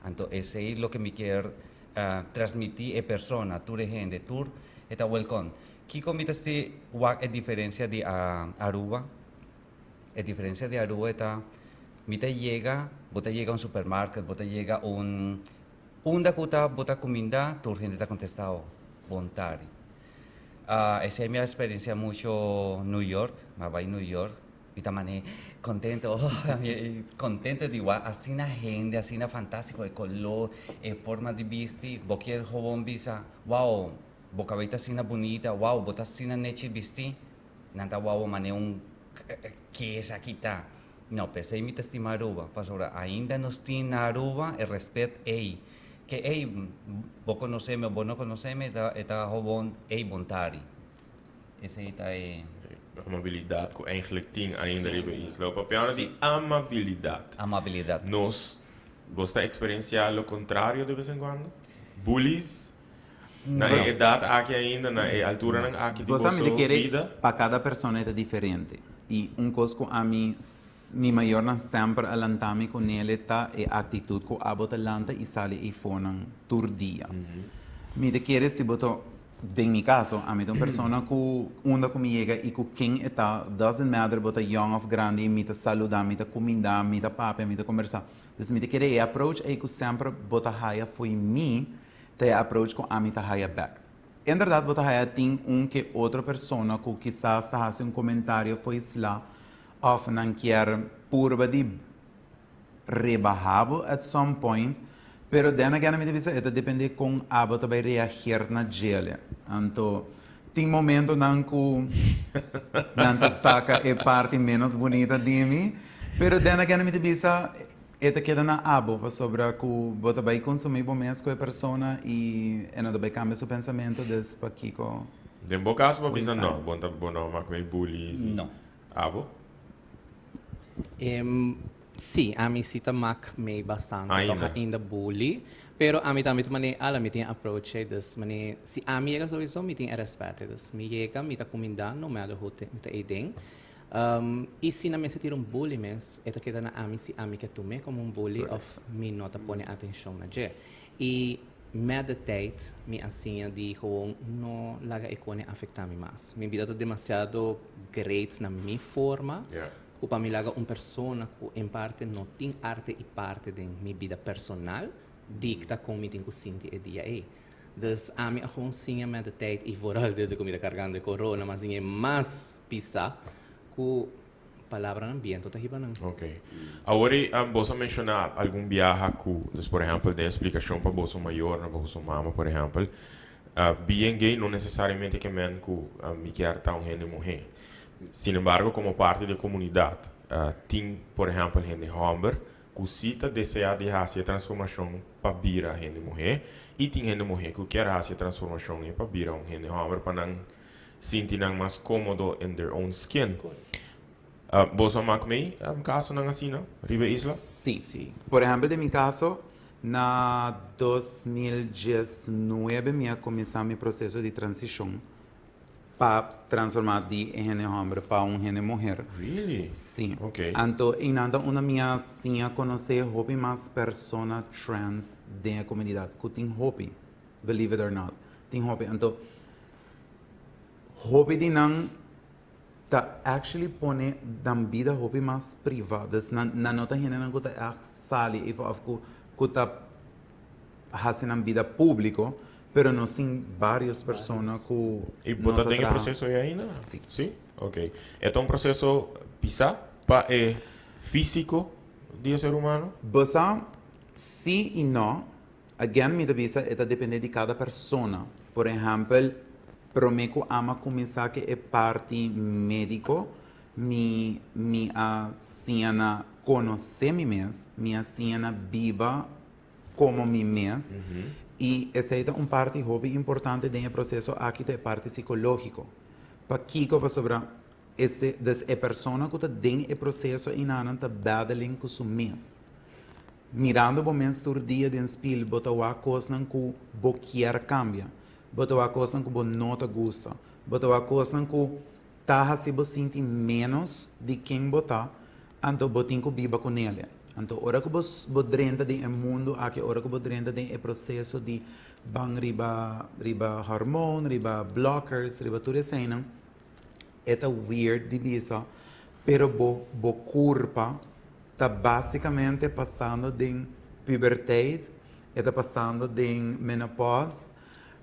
Anto esey loke mi kier transmiti e persona, tur e hende, tur e ta welcome. Kico mi ta sti wak e diferencia di Aruba? E diferencia di Aruba e ta, mi ta yega, bo ta yega un supermarket, bo ta yega un, unda cu ta bo ta cuminda, tur hende ta contesta bo, bon tardi. Esey mi a experiencia mucho New York, mi a bay New York, mi ta mane contento, contento di wak asina hende, asina fantastico, e color, e forma di bisti, bo kier gewoon bisa, wow, bo cabey ta asina bunita, wow, bo ta asina nechi bisti, nan ta wou mane un ke esaki ta. No, p'esey mi ta stima Aruba, pasobra ainda nos tin na Aruba e respet ey, ke ey, bo conoce mi o bo no conoce mi, e ta gewoon ey bontari. Esey ta e. Amabilidad cu eigenlijk tin ainda riba e isla. Bo papiando di amabilidad. Amabilidad. Nos, bo ta experiencia lo contrario de vez en cuando? Bullies? Na e edad aki ainda, na e alturanan aki di Bo sa, boso mi ta kere bida? pa cada persona e ta diferente. Y un cos cu ami, mi mayornan semper a lanta mi cu nele ta e actitud cu abo ta lanta y sali eyfonan tur dia. Mi ta kere si bo ta, den mi caso, ami ta un persona cu unda cu mi yega y cu ken e ta, doesn't matter bo ta young of grandi, mi ta saluda, mi ta cuminda, mi ta papia, mi ta conversa. Dus mi ta kere e approach ey cu semper bo ta haya fo'i mi, ta e approach ku ami ta haya bek. Inderdat bo ta haya tin un ke otro persona ku kisas ta hasi un komentario fo'i sla òf nan kier purba di rebaha bo at some point, pero then again mi ta bisa e ta depende kon abo ta bai reageer na djele. Anto tin momentonan ku nan ta saka e parti menos bunita di mi, pero then again mi ta bisa E ta keda na abo pasobra ku bo ta bai konsumí bo mes ku e persona i e no ta bai kambia su pensamentu, dus pakiko Den bo kaso bo bisa no, bo ta bo no mak mei bullies i No. Abo? Sí, ami sí ta mak mei bastante, Ainda. tòg ainda bully, pero ami tambe ta manera ala mi tin e approach ei, dus manera si ami yega souiso mi tin e rèspèt ei, dus mi yega mi ta kumindá no matter hoe mi ta eiden. I si nan mester tira un bully mes, e ta keda na ami si ami ke tum'é komo un bully òf mi no ta pone atenshon na dje. I met de tijd mi a siña di gewoon no laga e kone afektá mi mas. Mi bida ta demasiado great na mi forma ku pa mi laga un persona ku en parte no tin arte i parte den mi bida personal dikta kon mi tin ku sinti e dia ei. Dus ami a gewoon siña met de tijd i vooral desde ku mi ta kargando e korona mi a siña e mas pisá ku palabranan biento ta hiba nan. Ok. Awor ei boso a menshoná algun biaha ku, dus por ehèmpel den e splikashon pa boso mayornan, pa boso mama por ehèmpel, bien gay no nesesariamente ke men ku mi kier ta un hende muhé. Sin embargo komo parti di e komunidat tin por ehèmpel hende hòmber ku si ta deseá di hasi e transformashon pa bira hende muhé i tin hende muhé ku kier hasi e transformashon ei pa bira un hende hòmber pa nan sinti nan mas kómodo in their own skin. Boso a mak mei kasonan asina riba e isla? Sí. Por ehèmpel den mi kaso, na 2019 mi a kuminsá mi proseso di transishon pa transforma di e hende homber pa un hende muher. Really? Sí. Ok. Anto einan ta unda mi a siña conoce hopi mas persona trans den e comunidad, cu tin hopi, believe it or not, tin hopi. Anto hopi di nan ta actually pone nan bida hopi mas priva, dus nan nan no ta hendenan cu ta echt sali even of cu cu ta hasi nan bida publico, Pero nos tin varios persona cu Y bo nos ta a den e traha. proceso ei ainda? Sí. Sí? Ok. E ta un proceso pisa pa e fisico di e ser humano? Bo sa, sí y no. Again mi ta bisa e ta depende di cada persona. Por ehempel, prome cu ama cuminsa cu e parti medico, mi mi a siña na conoce mi mes, mi a siña na biba komo mi mes i esei ta un parti hopi importante den e proseso aki ta e parti sikológiko. Pakiko? Pasobra ese des e persona ku ta den e proseso einanan ta battling ku su mes. Mirando bo mes tur dia den spil bo ta wak kosnan ku bo kier kambia, bo ta wak kosnan ku bo no ta gusta, bo ta wak kosnan ku. Ta hasi bo sinti menos di ken bo ta, anto bo tin ku biba ku nele. Anto ora ku bo bo drenta den e mundu aki, ora ku bo drenta den e proseso di ban riba riba hormoon, riba blockers, riba tur eseinan, e ta weird di bisa, pero bo bo kurpa ta basikamente pasando den puberteit, e ta pasando den menopause,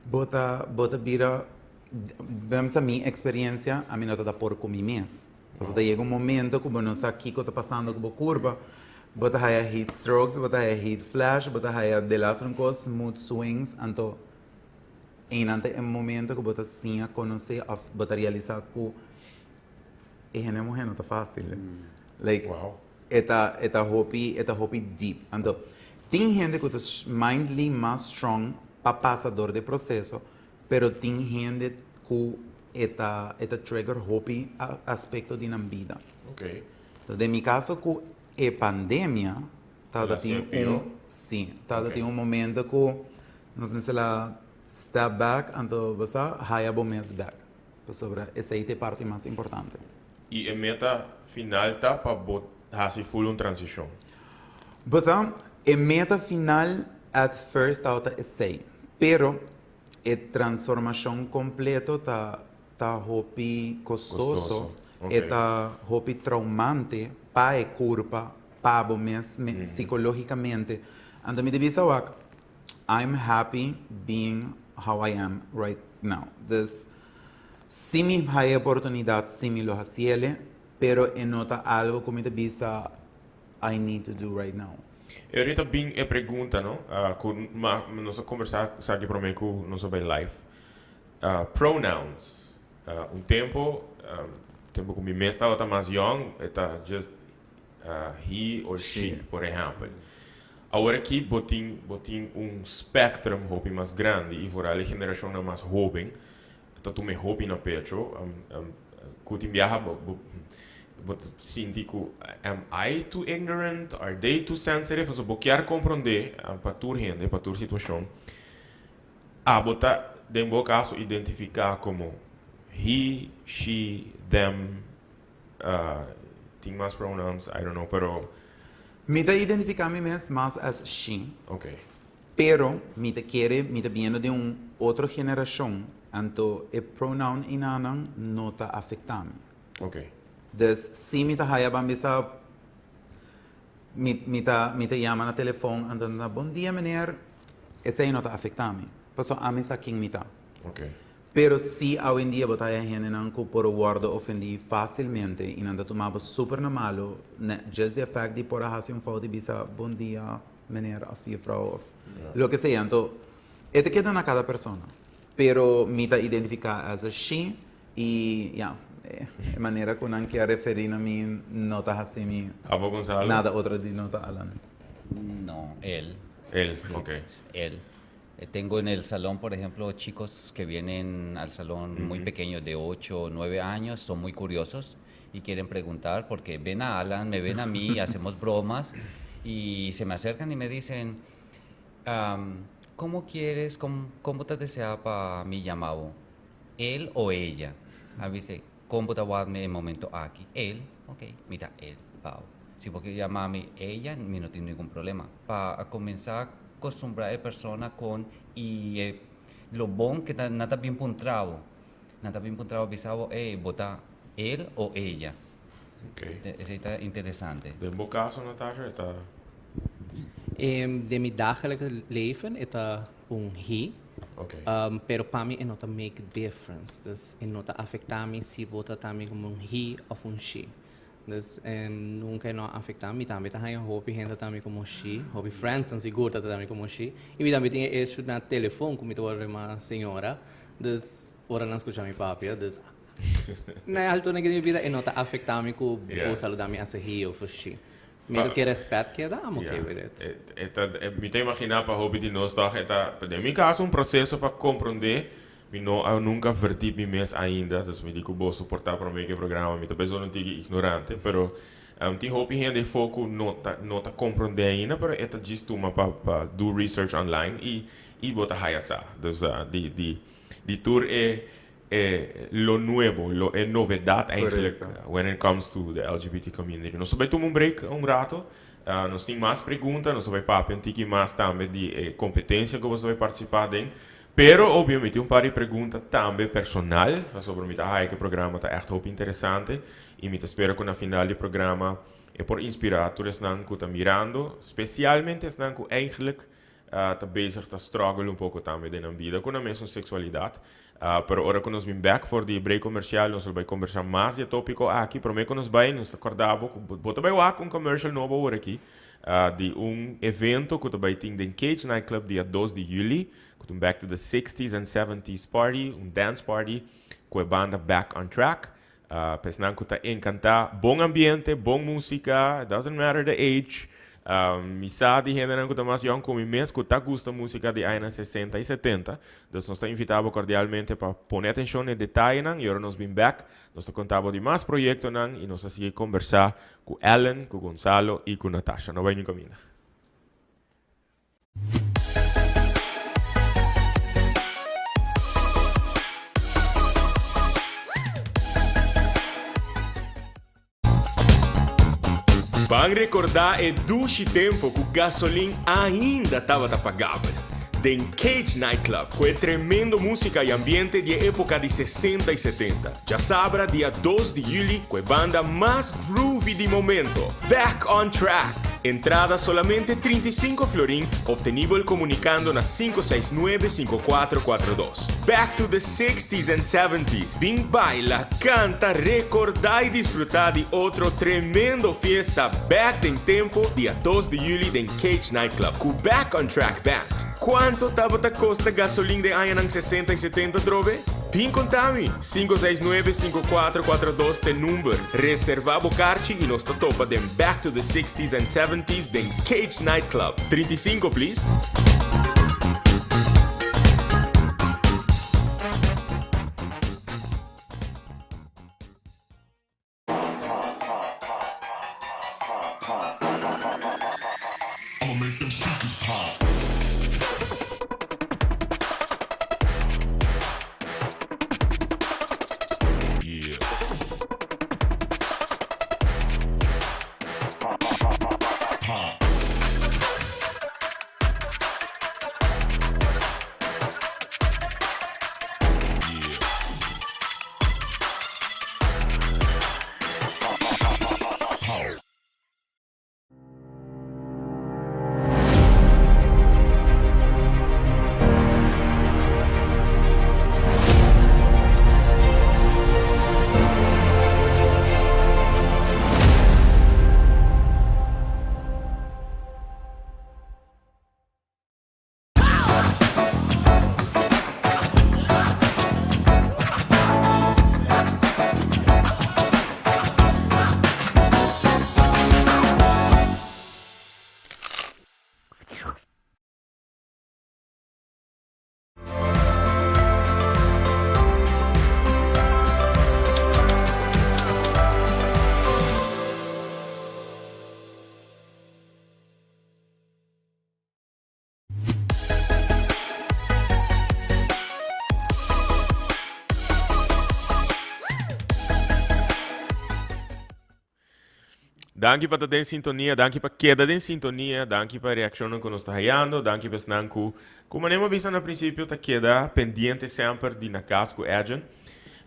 bo ta bo ta bira. Bemsa mi experiencia, ami no ta ta por cu mi mes. Pasobra ta yega un momento cu bo no sa kico ta pasando cu bo curpa, bo ta haya heat strokes, bo ta haya heat flash, bo ta haya de las un cos, mood swings, anto einan ta e momento cu bo ta siña conoce of bo ta realisa cu e hende muher no ta facil. Like, e ta e ta hopi e ta hopi deep. Anto tin hende cu ta mindly mas strong pa pasa door di proceso, Pero tin hende ku e ta e ta trigger hopi aspekto di nan bida. Ok. Entonces den mi kaso ku e pandemia tabata tin un si tabata tin un momento ku nos mester a step back anto bo sa haya bo mes bek pasobra esei ta e parti mas importante. I e meta final ta pa bo hasi full un transishon? Bo sa e meta final at first tabata esei pero E transformacion completo ta ta hopi costoso, e ta hopi traumante pa e curpa, pa bo mes psicologicamente. Anto mi ta bisa wak, I'm happy being how I am right now. Dus si mi haya e oportunidad si mi lo haciele, pero e no ta algo cu mi ta bisa I need to do right now. E ahorita bin e pregunta no, cu ma nos a conversa esaki prome cu nos a bay live. Pronouns. Un tempo, tempo cu mi mes tabata mas young, e ta just he or she, por ehempel. Awor aki bo tin bo tin un spectrum hopi mas grandi y vooral e generacionnan mas hoben ta tuma e hopi na pecho cu tin biaha bo bo bo ta sinti cu am I too ignorant, are they too sensitive, pasobra bo kier comprende pa tur hende, pa tur situacion. Abo ta den bo caso identifica como he, she, them, tin mas pronouns, I don't know, pero. Mi ta identifica mi mes mas as she. Okay. Pero mi ta kere mi ta biendo den un otro generacion anto e pronoun enanan no ta afecta mi. Ok. Dus si mi ta haya ban bisa mi mi ta mi ta yama na telefon anto nan ta bon dia meneer esey no ta afecta mi pasobra ami sa ken mi ta. Ok. Pero si awendia bo ta haya hendenan cu por wordo ofendi facilmente y nan ta tuma bo super na malo just the effect di por a haci un fout di bisa bon dia meneer of juffrouw of loke sea. Anto e ta keda na cada persona. Pero mi ta identifica as a she y ya, e manera cu nan kier referi na mi no ta haci mi Abo Gonzalo? nada otro di no ta Alan. No, él. Él, ok. Él. Tengo en el salón, por ejemplo, chicos que vienen al salón muy pequeños, de 8 o 9 años, son muy curiosos y quieren preguntar porque ven a Alan, me ven a mí, hacemos bromas y se me acercan y me dicen, ¿cómo quieres, cómo, cómo te desea pa mi llamado? ¿Él o ella? A mí dice, ¿cómo te voy el momento aquí? Él, ok, mira, él, Pau. Si porque llama a mí ella, mi no tiene ningún problema. Pa comenzar a acostumbrar a la persona con y eh, lo bon que nada bien puntrado. Nan ta bin puntra bo bisa bo, ey, bo ta el o ella? Ok. Esey ta interesante. Den bo caso, Natasha, e ta. Den mi dagelijks leven e ta un he. Ok. Pero pa mi e no ta make difference. Dus e no ta afecta mi si bo ta ta mi como un he of un she. Dus nunca e no a afecta mi. Tambe ta haña hopi hende ta mi como she. Hopi friends nan sigur ta trata mi como she. Y mi tambe tin e issue na telefon cu mi ta worde ma señora. Dus ora nan scucha mi papia, dus na e altura di mi bida e no ta afecta mi cu bo saluda mi as a he of a she. Mientras que respet keda, I'm okay with it. E ta, mi ta imagina pa hopi di nos toch e ta, den mi caso un proceso pa comprende, mi no a nunca verdiep mi mes ainda, dus mi di cu boso por ta prome cu e programa, mi ta bes un tiki ignorante, pero tin hopi hende efo cu no ta, no ta comprende ainda, pero e ta djis tuma pa, pa do research online y Y bo ta haya sa. Dus di di di tur e e lo nuevo, lo e novedad eigenlijk when it comes to the LGBT community. Nos ta bay tuma un break un rato, nos tin mas pregunta, nos ta bay papia un tiki mas tambe di e competencia cu boso ta bay participa den, pero obvio mi tin un par di pregunta tambe personal, pasobra mi ta haya cu e programa ta echt hopi interesante y mi ta spera cu na final di e programa e por inspira tur esnan cu ta mirando, specialmente esnan cu eigenlijk ta bezig ta struggle un poco tambe den nan bida cu nan mesun sexualidad. Pero ora cu nos bin bek for di e break comercial nos lo bay combersa mas di e topico aki. Prome cu nos bay nos ta corda bo cu bo ta bay wak un commercial nobo awor aki di un evento cu ta bay tin den Cage Nightclub dia dos di juli cu ta un Back to the Sixties and Seventies party, un dance party cu e banda Back on Track. Pa esnan cu ta encanta bon ambiente, bon musica, it doesn't matter the age. Mi sa di hendenan cu ta mas yong cu mi mes cu ta gusta musica di añanan sesenta y setenta. Dus nos ta invita bo cordialmente pa pone atencion na e detayenan y ora nos bin bek nos ta conta bo di mas proyectonan y nos ta sigui conversa cu Ellen, cu Gonzalo y cu Natasha. No bay ni caminda. Ban rekordá e dushi tempo ku gasolin ainda tabata pagabel. Den Cage Nightclub ku e tremendo músika i ambiente di e époka di sesenta i setenta. Djasabra dia dos di yüli ku e banda mas groovy di momento, Back on Track! Entrada solamente 35 florin, obtenibel comunicando na 569 5442. Back to the sixties and seventies, bin baila, canta, recorda y disfruta di otro tremendo fiesta back den tempo dia dos di juli den Cage Nightclub cu Back on Track Band. Cuanto tabata costa gasolin den añanan sesenta y setenta trobe? Bin conta mi! 569 5442 t'e number. Reserva bo karchi y nos ta topa den Back to the Sixties and Seventies den Cage Night Club. 35 please. Danki pa ta den sintonia, danki pa keda den sintonia, danki pa e reaccionnan cu nos ta hayando, danki pa esnan cu, cu manera mi a bisa na principio, ta keda pendiente semper di Na Cas cu Edjean.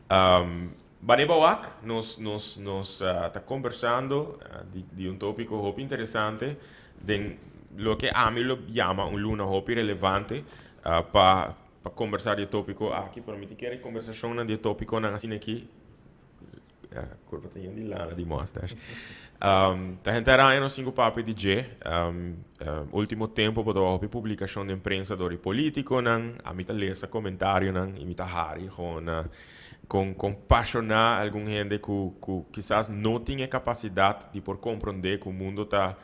Um, Baneba wak, nos, nos, nos ta conversando di, di un topico hopi interesante den loke ami lo yama un luna hopi relevante pa pa conversa di e topico aki, pero mi tin kere conversacionnan di e topiconan asina aki, curpa ta yen di lana di mustache. Ta henter aña nos tin cu papia di dje. Ultimo tempo bo ta wak hopi publicacion den prensa dor di politiconan, ami ta lesa comentarionan y mi ta hari gewoon con con pasiona algun hende cu cu kisas no tin e capacidad di por comprende cu mundo ta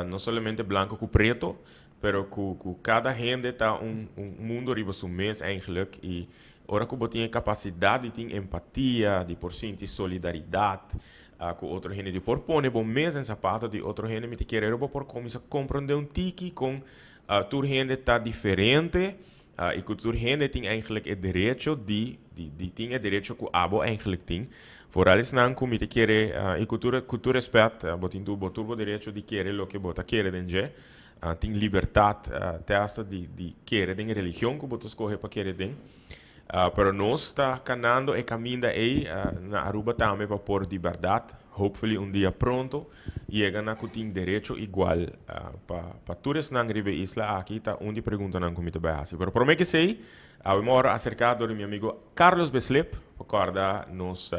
no solamente blanco cu preto, pero cu cu cada hende ta un un mundo riba su mes eigenlijk y ora cu bo tin e capacidad di tin empatia, di por sinti solidaridad cu otro hende, di por pone bo mes den zapato di otro hende, mi ta kere bo por cuminsa comprende un tiki con tur hende ta diferente. Y cu tur hende tin eigenlijk e derecho di, di, di tin e derecho cu abo eigenlijk tin. Vooral esnan cu mi ta kere, y cu tur, cu tur respet, bo tin tur, bo tur bo derecho di kere loke bo ta kere den dje. Tin libertad te hasta di, di kere den e religion cu bo ta scoge pa kere den. Pero nos ta canando e caminda ey na Aruba tambe pa por di berdad, hopefully un dia pronto, yega na cu tin derecho igual pa pa tur esnan riba e isla aki ta un di preguntanan cu mi ta bay haci. Pero prome kesey, awe mi ora acerca door di mi amigo Carlos Beslip pa corda nos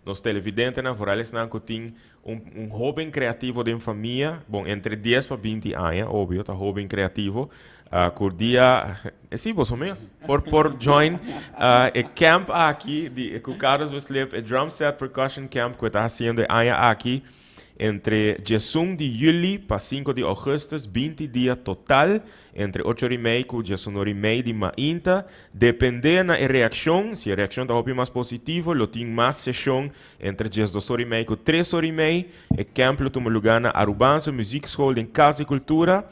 nos televidentenan, vooral esnan cu tin un un hoben creativo den famia, bon entre dies pa binti aña, obvio, ta hoben creativo, cu dia, e si boso mes por por join e camp aki di cu Carlos Beslip, e drum set percussion camp cu e ta haciendo e aña aki entre diesun di juli pa cinco di augustus, binti dia total, entre ocho ora y mei cu diesun ora y mei di mainta. Depende na e reaccion, si e reaccion ta hopi mas positivo lo tin mas sesion Entre 12 ora y mei cu 3 ora y mei, e camp lo tuma lugar na Arubaanse Muziekschool den Cas di Cultura.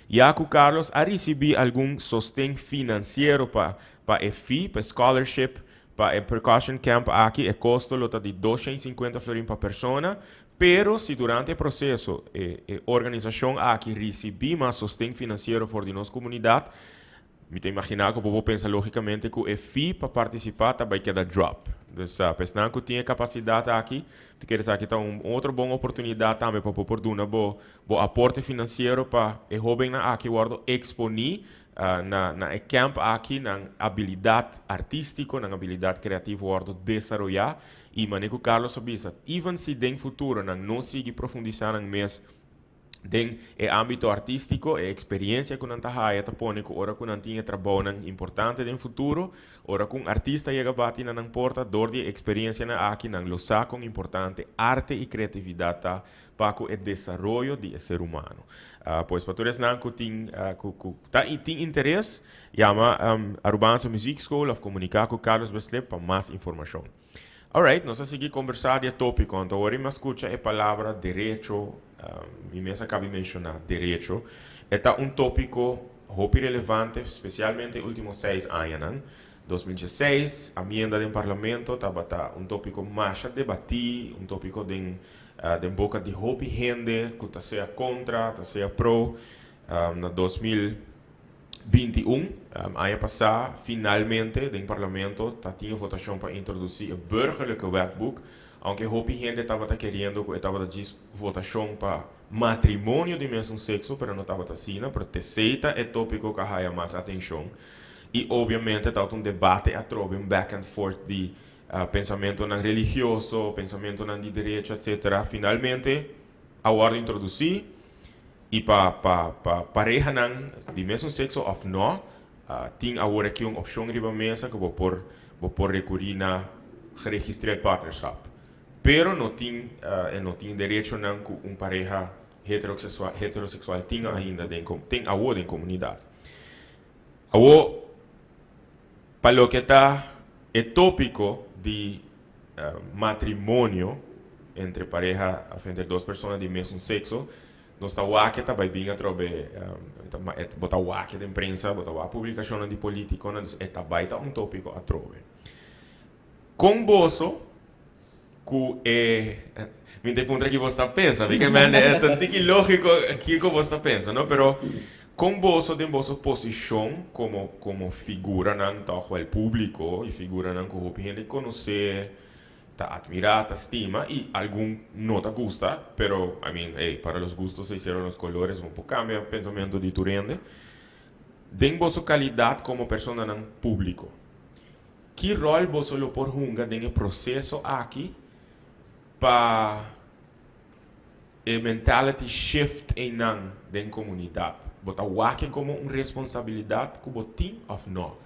Ya cu Carlos a ricibi algun sosten financiero pa pa e fee, pa e scholarship, pa e percussion camp aki, e costo lo ta di 250 florin pa persona. Pero si durante e proceso e e organisacion aki ricibi mas sosten financiero for di nos comunidad, Mi ta imaginá ku bo por pensa lógikamente ku e fee pa partisipá ta bai keda drop. Dus pa esnan ku tin e kapasidat aki, ta kere esaki ta un otro bon oportunidat tambe pa bo por duna bo bo aporte finansiero pa e hóbennan aki wòrdu eksponí na na e kèmp aki, nan abilidat artístiko, nan abilidat kreativo wòrdu desaroyá. I manera ku Carlos a bisa, even si den futuro nan no sigui profundisá nan mes Den e ámbito artístiko, e eksperiencia ku nan ta haya ta pone ku ora ku nan tin e trabounan importante den futuro, ora ku un artista yega bati na nan porta, dor di e eksperiencianan aki nan lo sa kon importante arte i kreatividat ta pa ku e desaroyo di e ser humano. Pues pa tur esnan ku tin ku ku ta tin interes, yama Arubaanse Muziekschool òf komuniká ku Carlos Beslip pa mas informashon. Alright, nos a sigui kombersá di e tópiko. Anto ora mi a skucha e palabra derecho, mi mes a kabi menshoná derecho. E ta un tópiko hopi relevante, spesialmente e último seis añanan. 2016, amienda den parlamento tabata un tópiko masha debatí, un tópiko den den boka di hopi hende ku ta sea kontra, ta sea pro. Na 2021, aña pasá, finalmente den parlamento ta tin e votashon pa introdusí e Burgerlijke Wetboek, aunke hopi hende tabata keriendo ku e tabata djis votashon pa matrimonio di mesun sekso, pero no tabata asina, pero t'esei ta e tópiko ku a haya mas atenshon. I obviamente tabata un debate atrobe, un back and forth di pensamentonan religioso, pensamentonan di derecho, etcetera. Finalmente a wòrdu introdusí. I pa pa pa parehanan di mesun sekso òf nò, tin awor aki un opshon riba mesa ku bo por bo por rekurí na geregistreerd partnerschap. Pero no tin e no tin derechonan ku un pareha heterokseksual heteroseksual tin ainda den tin awor den komunidat. Awor pa loke ta e tópiko di matrimonio entre pareha òf entre dos persona di mesun sekso, nos ta wak e ta bai bin atrobe, bo ta wak e den prensa, bo ta wak publikashonnan di politikonan, dus e ta bai ta un tópiko atrobe. Kon boso ku e, mi ta puntra ki boso ta pensa, mi ke mende e ta un tiki lógiko kiko boso ta pensa, no? Pero kon boso den boso posishon komo komo figuranan tòg wèl públiko i figuranan ku hopi hende konosé, ta admirá, ta stima i algun no ta gusta, pero I mean, hey, para los gustos se hicieron los colores, bo por cambia pensamiento di tur hende. Den boso calidad como personanan público, ki rol boso lo por hunga den e proceso aki pa e mentality shift einan den comunidad? Bo ta wak e como un responsabilidad cu bo tin of no?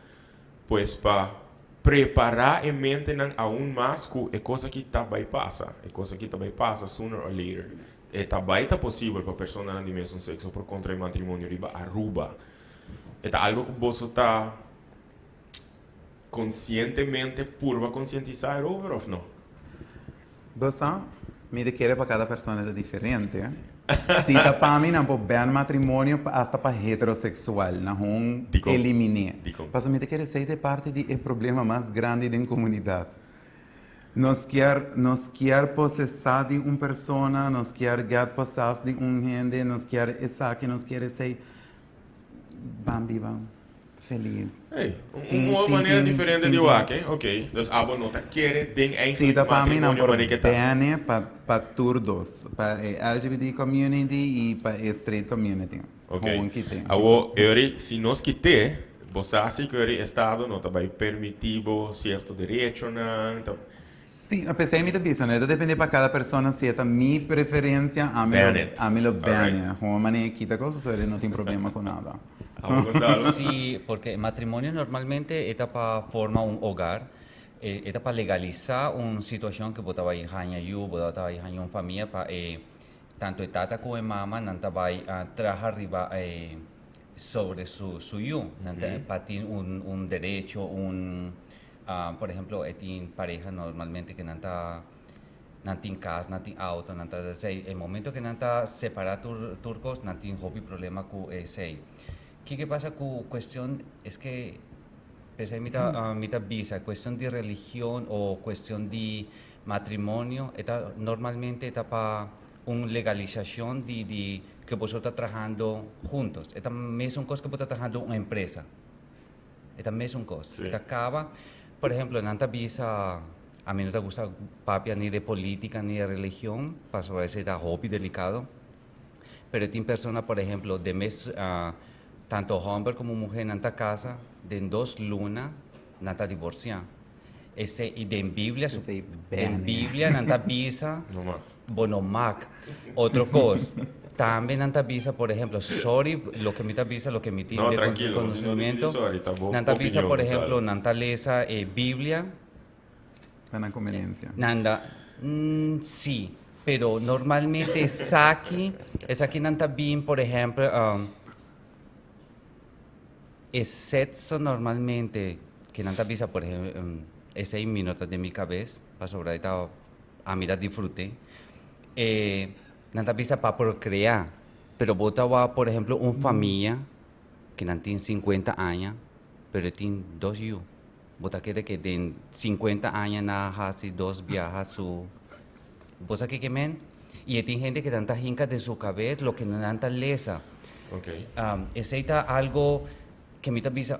Pues pa prepará e mentenan aun mas ku e kos aki ta bai pasa, e kos aki ta bai pasa sooner or later. E ta bai ta posibel pa personanan di mesun sekso por kontrae matrimonio riba Aruba. E ta algo ku boso ta konsientemente purba konsientisá erover òf no? Bo sa, mi ta kere pa kada persona ta diferente. Si ta pa mi nan por ban matrimonio hasta pa heterosexual, nan hon Dikon? eliminé. Dikon? Pasobra mi ta kere esei ta e parti di e problema mas grandi den komunidat. Nos kier nos kier posesá di un persona, nos kier get possessed di un hende, nos kier esaki, nos kier esei. Ban biba felis. Hey, un, Sin un sin manera tin diferente sin di tin wak, eh? Ok. Dus abo no ta kere den Si eigenlijk ta pa mi nan matrimonio por manera ke ta. bene pa pa tur dos, pa e LGBT community i pa e straight community. Ok. Gewoon kite. Awo, Eury, si nos kite, bo sa si ku Eury estado no ta bai permití bo sierto derechonan, ta. Sí, no, p'esei mi ta bisa, no e ta depende pa kada persona, si e ta mi preferencia, ami Ban lo, it. ami lo ban Alright. e. Gewoon manera e kita kos, pasobra e no tin problema ku nada. Abo, Gonzalo? Sí, porque matrimonio normalmente e ta pa forma un hogar, e ta pa legalisa un situacion cu bo ta bay haña yu, bo ta bay haña un famia pa e tanto e tata cu e mama nan ta bay traha riba e sobre su su yu, nan ta pa tin un un derecho, un Por ehemplo, e tin pareha normalmente ke nan ta nan tin kas, nan tin auto, nan ta esei. E momento ke nan ta separá tur tur kos, nan tin hopi problema ku esei. Kiko pasa ku kuestion es ke p'esei mi ta mi ta bisa kuestion di religion o kuestion di matrimonio e ta normalmente e ta pa un legalisashon di di ke boso ta trahando huntos. E ta mesun kos ke bo ta trahando un empresa. E ta mesun kos. E ta kaba, por ehemplo, nan ta bisa, ami no ta gusta papia ni de politica ni de religion, pasobra esei ta hopi delicado, pero tin persona, por ehemplo, den mes, tanto homber como muher nan ta casa, den dos luna nan ta divorcia. Esei, y den Biblia, den Biblia nan ta bisa, Bo no mak. Otro kos, tambe nan ta bisa, por ehemplo, sorry loke mi ta bisa, loke mi tin No, de tranquilo, no tin conocimiento. sorry, ta bo Nan ta bisa, opinion, por Gonzalo. ehemplo, nan ta lesa e Biblia. Ta nan conveniencia. Nan da, mm, sí, pero normalmente esaki, esaki nan ta bin, por ehemplo, e sexo normalmente, ke nan ta bisa, por ehemplo, esei mi no ta den mi cabes, pasobra e ta Ami ta disfrute. E nan ta bisa pa procrea, pero bo ta wak por ehemplo un famia ke nan tin 50 aña, pero e tin dos yu. Bo ta kere ke den 50 aña nan a hasi dos biaha su bo sa kiko men? I e tin hende ke nan ta hinka den su kabes loke nan ta lesa. Esei ta algo ke mi ta bisa,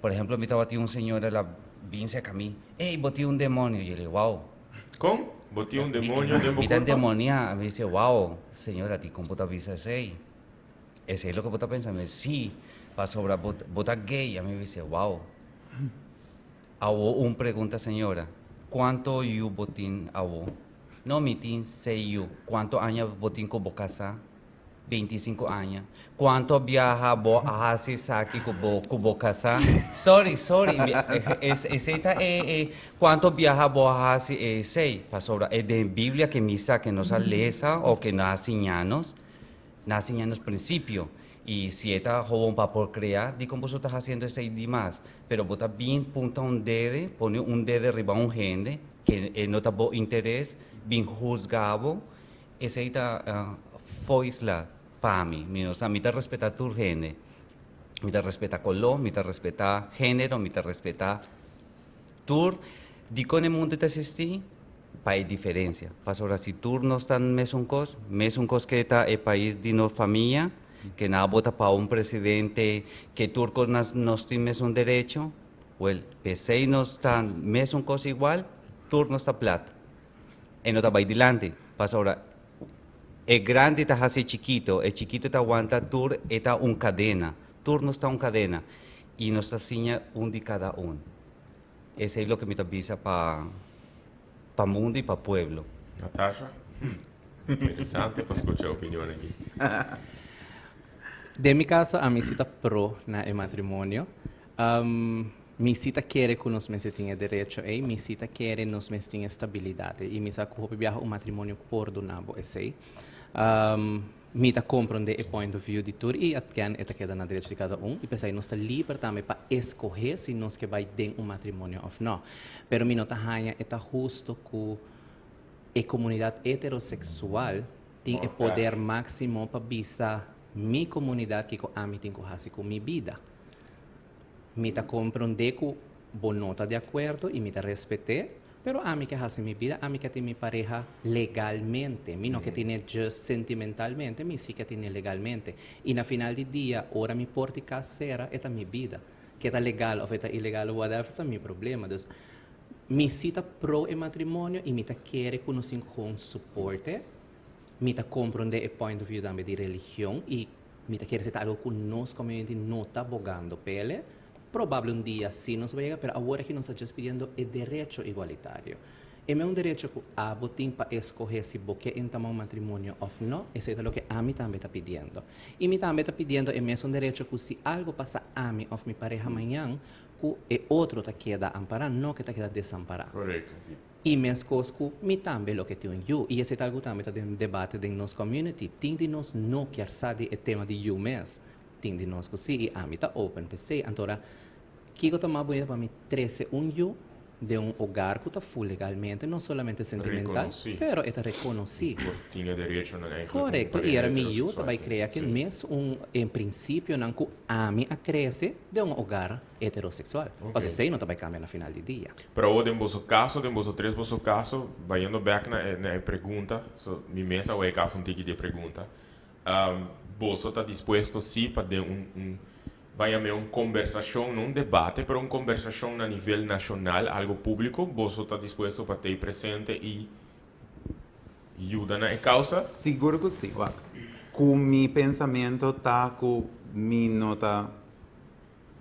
por ehemplo mi tabatin un señora la bin serka mi, ey bo tin un demonio, yo le wow. Kon? Bo tin un demonio den bo Mi ta kurpa? endemoniá. Mi dice, wow, señora, di kon bo ta bisa esei? Esei loke bo ta pensa? Mi dice, sí, pasobra bo, bo ta gay. Ami bisa, wow. Awo un pregunta, señora, kuanto yu bo tin awo? No, mi tin seis yu. Kuanto aña bo tin ku bo kasá? 25 aña. Cuanto biaha bo a haci esaki cu bo cu bo casa? Sorry, sorry, mi esey ta e e cuanto biaha bo a haci esey? Pasobra e den Biblia ke misa ke nos a lesa o ke nan a siña nos, nan a siña nos principio. Y si e ta hobon pa por crea, dicon boso ta haciendo esey dimas? Pero bo ta bin punta un dede, pone un dede riba un hende ke e no ta bo interes, bin huzga bo. Esei ta foisla pa mi. Mi no sa, mi ta respeta tur hende. Mi ta respeta koló, mi ta respeta género, mi ta respeta tur. Dikon e mundu ta eksistí? Pa e diferensia. Pasobra si tur nos ta mesun kos, mesun kos ke ta e pais di nos famia, ke nan a bota pa un presidente ke tur kos nos tin mesun derecho, wèl, p'esei nos ta mesun kos igual, tur nos ta plat. E no ta bai dilanti, pasobra e grandi ta hasi e chikito, e chikito ta wanta tur, e ta un kadena, tur nos ta un kadena i nos ta siña un di kada un. Esei loke mi ta bisa pa pa mundu i pa pueblo. Natasha, interesante pa skucha e opinion aki. Den mi kaso ami si ta pro na e matrimonio. Mi si ta kere ku nos mester tin e derecho ei, mi si ta kere nos mester tin e stabilidat ei, i mi sa ku hopi biaha un matrimonio por duna bo esei. Mi ta komprondé e point of view di tur i again e ta keda na derecho di kada un i p'esei nos ta liber tambe pa eskohé si nos ke bai den un matrimonio òf nò. Pero mi no ta haña e ta husto ku e komunidat heteroseksual. Tin e poder máksimo pa bisa mi komunidat kiko ami tin ku hasi ku mi bida. Mi ta komprondé ku bo no ta di akuerdo i mi ta respet'é, pero ami ke hasi mi bida, ami ke tin mi pareha legalmente. Mi no ke tin'é just sentimentalmente, mi si ke tin'é legalmente. I na final di dia, ora mi por di kas sera, e ta mi bida. Ke ta legal òf e ta ilegal òf whatever ta mi problema. Dus, mi si ta pro e matrimonio i mi ta kere ku nos tin ku gewoon suport'é. Mi ta komprondé e point of view tambe di religion i mi ta kere si ta algo ku nos community no ta bogando p'ele. Probable un dia si nos bai yega, pero awor aki nos ta just pidiendo e derecho igualitario. E mes un derecho ku abo tin pa eskohe si bo ke entama un matrimonio òf no, esei ta loke ami tambe ta pidiendo. I mi tambe ta pidiendo e mesun derecho ku si algo pasa ami òf mi pareha mañan, ku e otro ta keda ampará, no ke ta keda desampará. I meskos ku mi tambe loke tin un yu. I esei ta algu tambe ta den debate den nos community. Tin di nos no kier sa di e tema di yu mes. Tin di nos ku si i ami ta open p'esei. Antora, kiko ta mas bunita pa mi trese un yu den un hogar ku ta full legalmente, no solamente sentimental, pero e ta rekonosí. Por tin e derechonan eigenlijk un Korekto, i pareha era mi yu ta heterosexual bai tin. krea ke mes un e prinsipionan ku ami a krese den un hogar heterosexual. Pasobra esei no ta bai kambia na final di dia. Pero awor den boso kaso, den boso tres boso kaso, bayendo bek na e na e pregunta, so mi mes a wake af un tiki di e pregunta, boso ta dispuesto si pa den un un ban yam'é un kombersashon, no un debate, pero un kombersashon na nivel nashonal, algo públiko, boso ta dispuesto pa tei presente i yuda na e kausa? Sigur ku si, wak. Ku mi pensamentu ta ku mi no ta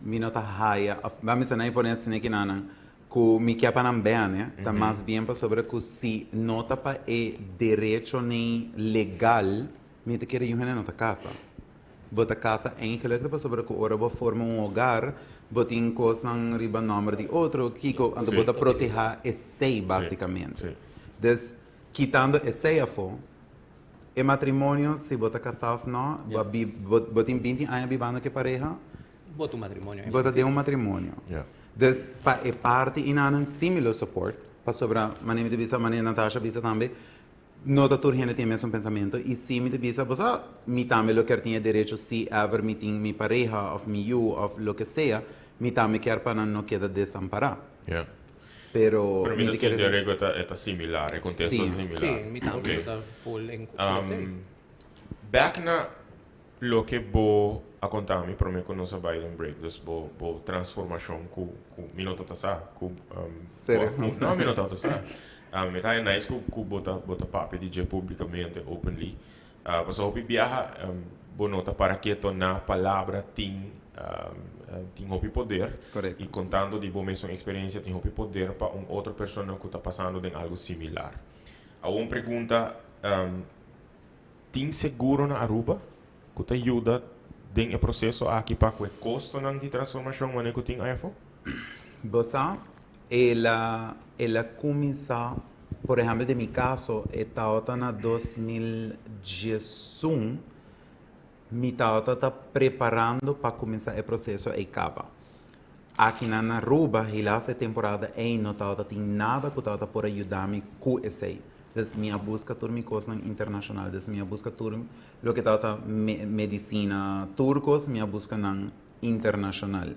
Mi no ta haya, of ba mester nan e pone asina kinanan, ku mi ke pa nan bene, ta mas bien pasobra ku si no ta pa e derechonan legal, mi ta kere yu hende no ta kasa. Bo ta kasa eigenlijk ta pasobra ku ora bo forma un hogar, bo tin kosnan riba nòmber di otro, kiko, anto bo ta protehá esei basikamente. Dus, kitando esei afó, E matrimonio, si bo ta casá of no, bo a bi, bo, bo tin 20 aña bibando cu e pareha. Bo ta un matrimonio. Bo ta den un matrimonio. Dus pa e parti inanan si mi lo support, pasobra manera mi ta bisa, manera Natasha a bisa tambe, no ta tur hende tin e mesun pensamento y si mi ta bisa, bo sa, mi tambe lo kier tin e derecho si ever mi tin mi pareha of mi yu of loke sea, mi tambe kier pa nan no keda desampara. Pero Pero mi mi ta ta kere sinti algo e ta similar, e kontesto ta similar. Sí, mi tambe ta full en esei. Bek na loke bo a konta mi prome ku nos a bai den break, dus bo bo transformashon ku ku mi no tabata sa ku Serio? No, mi no tabata sa. Mi ta haña nice ku ku bo ta bo ta papia di dje publikamente, openly. Pasobra hopi biaha bo no ta para keto na palabra tin tin hopi poder. Correcto. Y contando di bo mesun experiencia tin hopi poder pa un otro persona cu ta pasando den algo similar. Awor un pregunta, tin seguro na Aruba cu ta yuda den e proceso aki pa cu e costonan di transformacion manera cu tin ayafo? Bo sa, el a el a cuminsa. Por ehèmpel den mi kaso e tabata na 2011 mi tabata ta preparando pa kuminsá e proseso ei kaba. Akinan na Aruba helaas e temporada ei no tabata tin nada ku tabata por a yuda mi ku esei. Dus mi a buska tur mi kosnan internashonal, dus mi a buska tur loke tabata medisina tur kos mi a buska nan internashonal.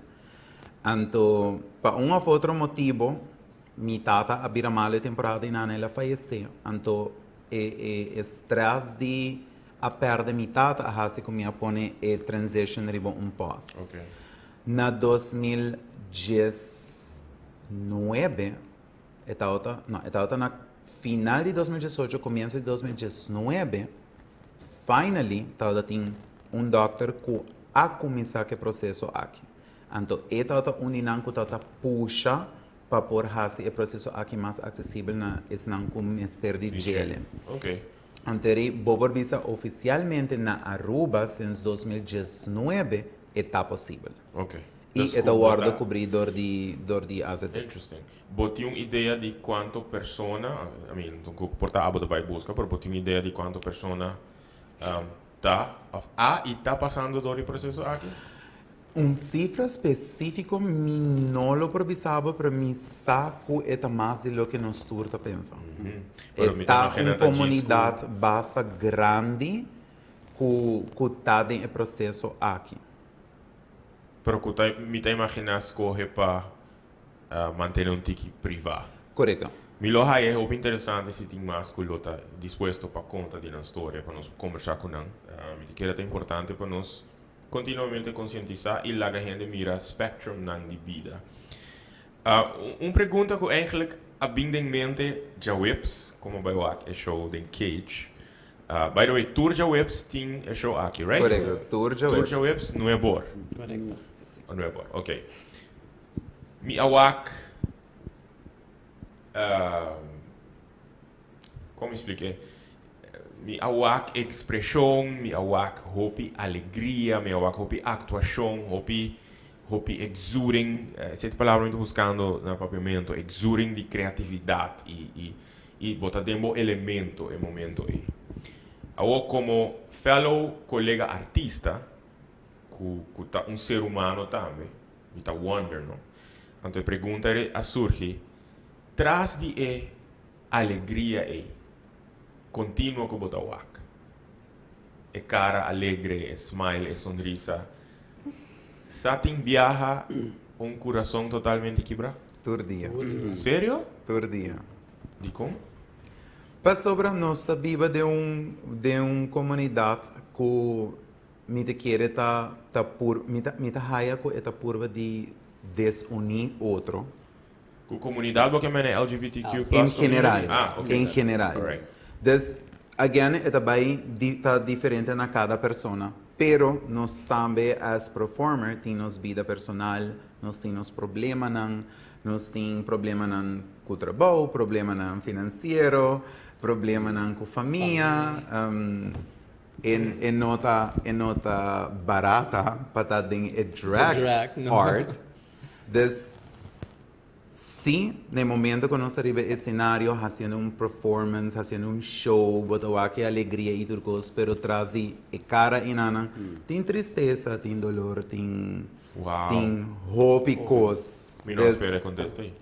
Anto pa un òf otro motibo Mi tata a bira malo e temporada y nana el a fayece. Anto e e e stress di a perde mi tata a haci cu mi a pone e transition riba un pause. Na 2019 e tabata, no, e tabata na final di 2018 comienzo di 2019 finally tabata tin un dokter cu a cuminsa cu e proceso aki. Anto e tabata un di nan cu tabata pusha pa por hasi e proceso aki mas aksesibel na esnan ku mester di djele. Anto eri bo por bisa ofisialmente na Aruba since 2019 e ta posibel. I e ta wòrdu kubrí dor di dor di AZT. Interesting. Bo tin un idea di kuantu persona, I mean, por ta abo ta bai buska, pero bo tin un idea di kuantu persona ta òf a i ta pasando dor di proseso aki? Un sifra spesífiko mi no lo por bisa bo, pero mi sa ku e ta mas di loke nos tur ta pensa. Pero E mi ta ta un imagina ta djis ku. komunidat basta grandi ku ku ta den e proseso aki. Pero ku ta mi ta imagina skohe pa mantene un tiki privá. Korekto. Mi lo haya e hopi interesante si tin mas ku lo ta dispuesto pa konta di nan storia pa nos kombersá ku nan. Mi ta kere ta importante pa nos Continuamente concientisa y laga hende mira spectrumnan di bida. Un pregunta cu eigenlijk a bin den mente djaweps como bay wak e show den Cage. By the way, tur djaweps tin e show aki, right? Correcto, tur djaweps. Tur djaweps, nuebor. Correcto. Nuebor, ok. Mi a wak, Kon mi splik'é? Mi a wak ekspreshon, mi a wak hopi alegria, mi a wak hopi aktuashon, hopi hopi exuding, esei ta e palabra mi ta buskando na papiamentu, exuding di kreatividat i i i bo ta den bo elemento e momento ei. Awor komo fellow kolega artista ku ku ta un ser humano tambe, mi ta wonder no. Anto e pregunta a surgi, Tras di e alegria ei continuo cu bo ta wak, e cara alegre, e smile, e sonrisa, sa tin biaha un curason totalmente kibra? Tur dia. Serio? Tur dia. Dicon? Pasobra nos ta biba den un den un comunidad cu mi ta kere ta ta pur mi ta mi ta haya cu e ta purba di desuni otro. Ku komunidat bo ke mene LGBTQ En plus general, community? Ah, ok. en general. Alright. Dus, again, e ta bai di ta diferente na kada persona. Pero nos tambe as performer tin nos bida personal, nos tin nos problemanan, nos tin problemanan ku trabou, problemanan finansiero, problemanan ku famia. E e no ta e no ta barata pa ta den e drag drag, no. art. Dus, sí, na e momento ku nos ta riba e escenario hasiendo un performance, hasiendo un show, bo ta wak e alegria i tur kos, pero tras di e kara enanan tin tristesa, tin dolor, tin Wow. tin hopi kos. Mi no a Dus, spera e kontesta ei.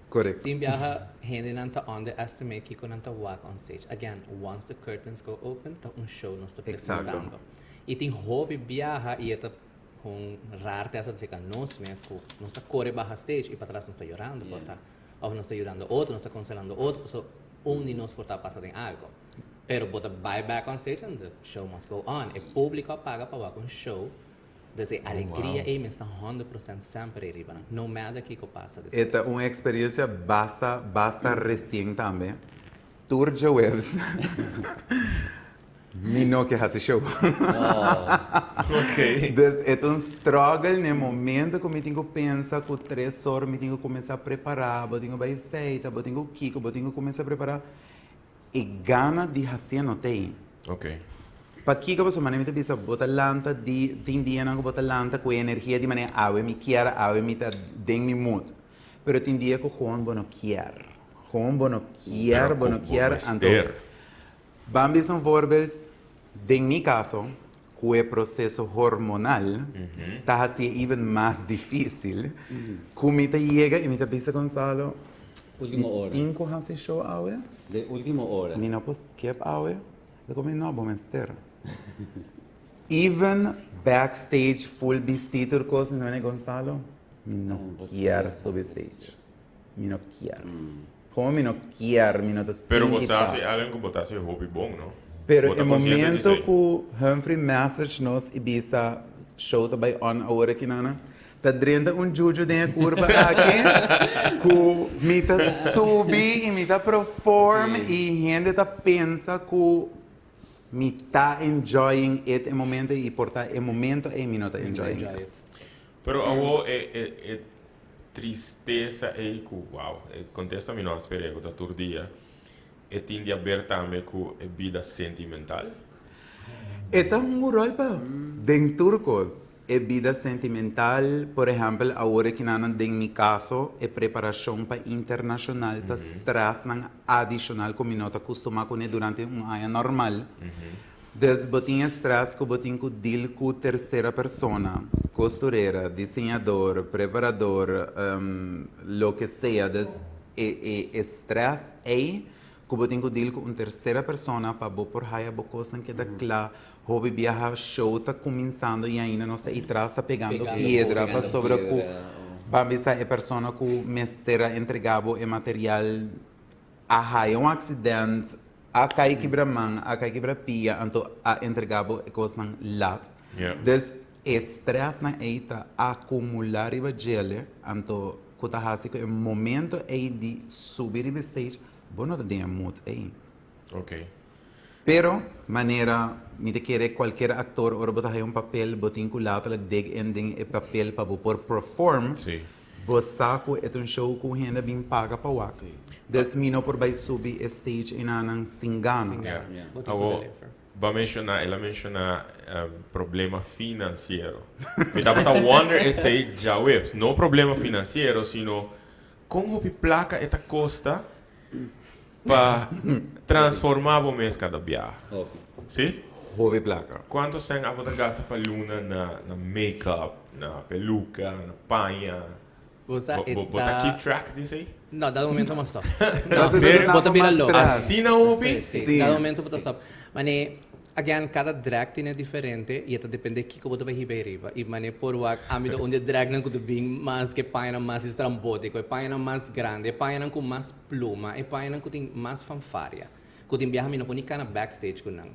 korekto. Tin biaha hendenan ta underestimate kiko nan ta wak on stage. Again, once the curtains go open, ta un show nos ta Exacto. presentando. I tin hopi biaha i e ta Con rar te hasta seca nos mes cu nos ta core baha stage y patras nos ta yorando por ta. Of nos ta yudando otro, nos ta consolando otro, paso un di nos por ta pasa den algo. Pero bo ta bay back on stage and the show must go on. E publico a paga pa wak un show, dus e alegria ey mes ta 100% semper ey riba nan, no matter kico pasa E ta despues. un experiencia basta, basta recien tambe. Tur djaweps. Mi no ke hasi show. Ok. Dus e ta un struggle na e momento ku mi tin ku pensa ku tres or mi tin ku kuminsá prepará, bo tin ku bai feita, bo tin ku kiko, bo tin ku kuminsá prepará. E gana di hasié no ta ei. Ok. Pakiko pasobra manera mi ta bisa bo ta lanta di tin dianan ku bo ta lanta ku e energia di manera awe mi kier, awe mi ta den mi mood. Pero tin dia ku gewoon bo no kier. Gewoon bo no kier, Pero bo ku no bo kier, anto mester. Ban bisa un voorbeeld, den mi caso, cu e proceso hormonal ta hacié even mas dificil, cu mi ta yega y mi ta bisa Gonzalo, Ultimo mi ora. tin cu haci show awe? De ultimo ora. Mi no por skip awe? E ta cu mi, no, bo mester. Even backstage full bisti tur cos, mi ta manda Gonzalo, mi no kier subi stage. Mi no kier. Como mi no kier, mi no ta sinti Pero bo sa pa. si algo cu bo ta haci hopi bon, no? Pero Bo ta e consciente di momento esey? cu Humphrey message nos y bisa show ta bay on awor aki nana, ta drenta un juju den e curva aki cu mi ta subi y mi ta perform y hende ta pensa cu mi ta enjoying it e momento y por ta e momento ey mi no ta enjoying it. Pero awor e e e tristesa ei ku wow, e kontesta mi no a sper'é ku ta tur dia, e tin di aber tambe ku e bida sentimental? E ta hunga un ròl pa den tur kos. E bida sentimental, por ehèmpel awor e kinanan den mi kaso e preparashon pa internashonal ta strèsnan adishonal ku mi no ta kustumá kuné durante un aña normal. Dus bo tin e stress ku bo tin ku deal ku tercera persona. costurera, diseñador, preparador, loke sea. Dus e e stress ey cu bo tin cu deal cu un tercera persona pa bo por haya bo cosnan keda cla. Hopi biaha show ta cuminsando y ainda nos ta itras ta pegando piedra pasobra cu ban bisa e persona cu mester a entrega bo e material a haya un accident, a cay kibra man, a cay kibra pia, anto a entrega bo e cosnan laat. Dus e stressnan ey ta acumula riba djele, anto cu ta haci cu e momento ey di subi riba e stage, bo no ta den e mood ey. Pero, manera mi ta kere cualkier actor ora bo ta haya un papel bo tin cu laterlijk dig in den e papel pa bo por perform, bo sa cu e ta un show cu hende a bin paga pa wak. Dus mi no por bay subi e stage enanan sin gana. Sin gana. Bo tin cu Awo, deliver. bo a menciona, el a menciona problema financiero. Mi tabata wonder esey djaweps. No problema financiero, sino con hopi placa e ta costa Pa transforma bo mes kada biaha. Hopi. Si? Hopi plaka. Kuantu sèn abo ta gasta pa luna na na make-up, na peluka, na paña? Bo sa e Bo bo ta ta. keep track di esei? No, dado momento bo stop. En serio? Bo ta bira loko. Asina hopi? Si, Si. dado momento bo ta stop. Mane, again, kada drag tin e diferente i e ta depende kiko bo ta bai hiba ariba. I mane por wak ami ta un di e dragnan ku ta bin mas ku e pañanan mas estrambótiko, e pañanan mas grandi, e pañanan ku mas Pluma, e pañanan ku tin mas fanfaria. Ku tin biaha mi no por ni kana backstage ku nan.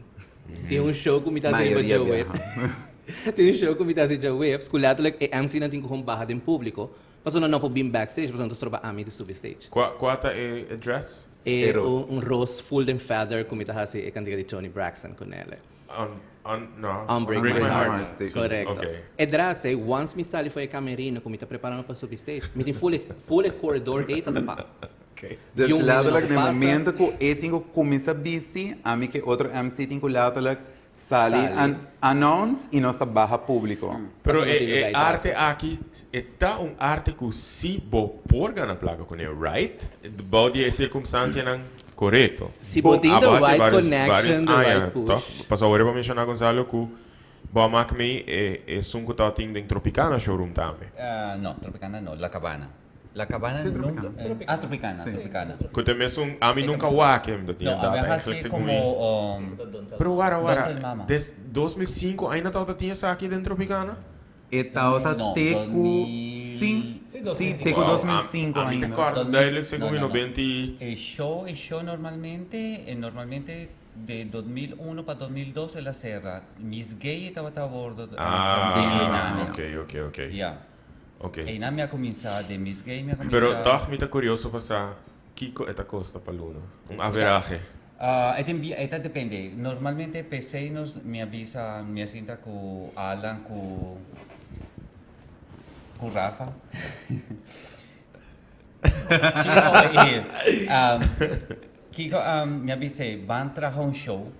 Tin un show ku mi ta hasi riba Mayoria djaweps. biaha. Tin un show ku mi ta hasi djaweps ku letterlijk e MC-nan tin ku gewoon baha den públiko pasobra nan no por bin backstage pasobra nan ta stroba ami di subi stage. Kua kua ta e e dress? E E ros. un ros full den feather ku mi ta hasi e kantika di Toni Braxton ku nele. Un un no. Unbreak My My Heart. Heart. Sí. Korekto. Ok. E dress ei, once mi sali for e kamerino ku mi ta preparando pa subi stage, mi tin full e full e corridor ei ta tapá. Ok. Dus Yung hende no letterlijk por den pasa. momento ku e tin ku kuminsá bisti, ami ku e otro MC tin ku letterlijk sali Sali. an announce i nos ta baha públiko. Pero Pasobra e tin e lugar ei arte aki e ta un arte ku si bo por gana plaka kuné, right? Bou di e sirkumstansianan Korekto. Si bo tin the Abo hasi right varios, connection, varios the right aña, push. toch? Pasobra awor bo a menshoná, Gonzalo, ku bo a mak mi e esun ku tabatin den Tropicana showroom tambe. No, Tropicana no, La Cabana. La Cabana Sí, nunca, Tropicana. ah, Tropicana, Sí. Tropicana. Ku ta mesun, ami nunca wak em dat No, data ami a eigenlijk hasi segun como, mi. Pero wara, wara, Don Tel Mama. des 2005 ainda tabata tin esaki den Tropicana? E tawata No, te ku 2000 sí, Sí, sí, 2005. te ku Wow, 2005 ami te ainda. kòrda 2000 duidelijk segun no, mi no, no. 90 i. E show, e show normalmente, e normalmente de 2001 pa 2002 el a cera. Miss Gay tabata a bordo. Ah, Sí, einan. ok, ok, ok. Ja. Ok. Einan mi a cuminsa, de Miss Gay mi a cuminsa. Pero tòg mi ta curioso pa sa kiko e ta kosta pa luna. Un averahe. Ah, e tin bia, e ta depende. Normalmente p'esei nos, mi a bisa, mi a sinta ku Alan, ku, ku Rafa. Sí, no, e, kiko, mi a bis'é, ban traha un show.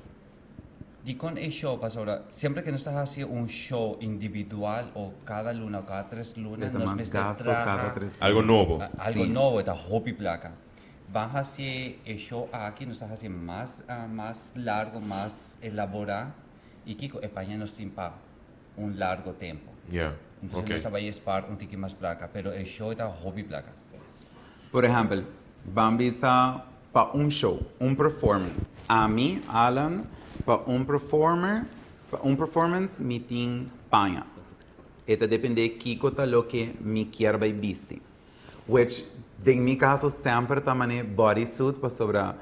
Dikon e show? Pasobra semper ke nos ta hasi un show individual o kada luna o kada tres luna, E ta nos mas mester gasto kada traha tres luna. Algo nobo. Algo Sí. nobo, e ta hopi plaka. Ban hasi e show aki, nos ta hasi mas mas largo, mas elaborá i kiko e paña nos tin pa un largo tempo. Ya, Entonces ok. nos ta bai spar un tiki mas plaka, pero e show ta hopi plaka. Por ehèmpel, ban bisa pa un show, un performer. Ami, Alan, pa un performer, pa un performance mi tin paña. E ta dependé kiko ta loke mi kier bai bisti. Which den mi caso semper ta mane body suit pasobra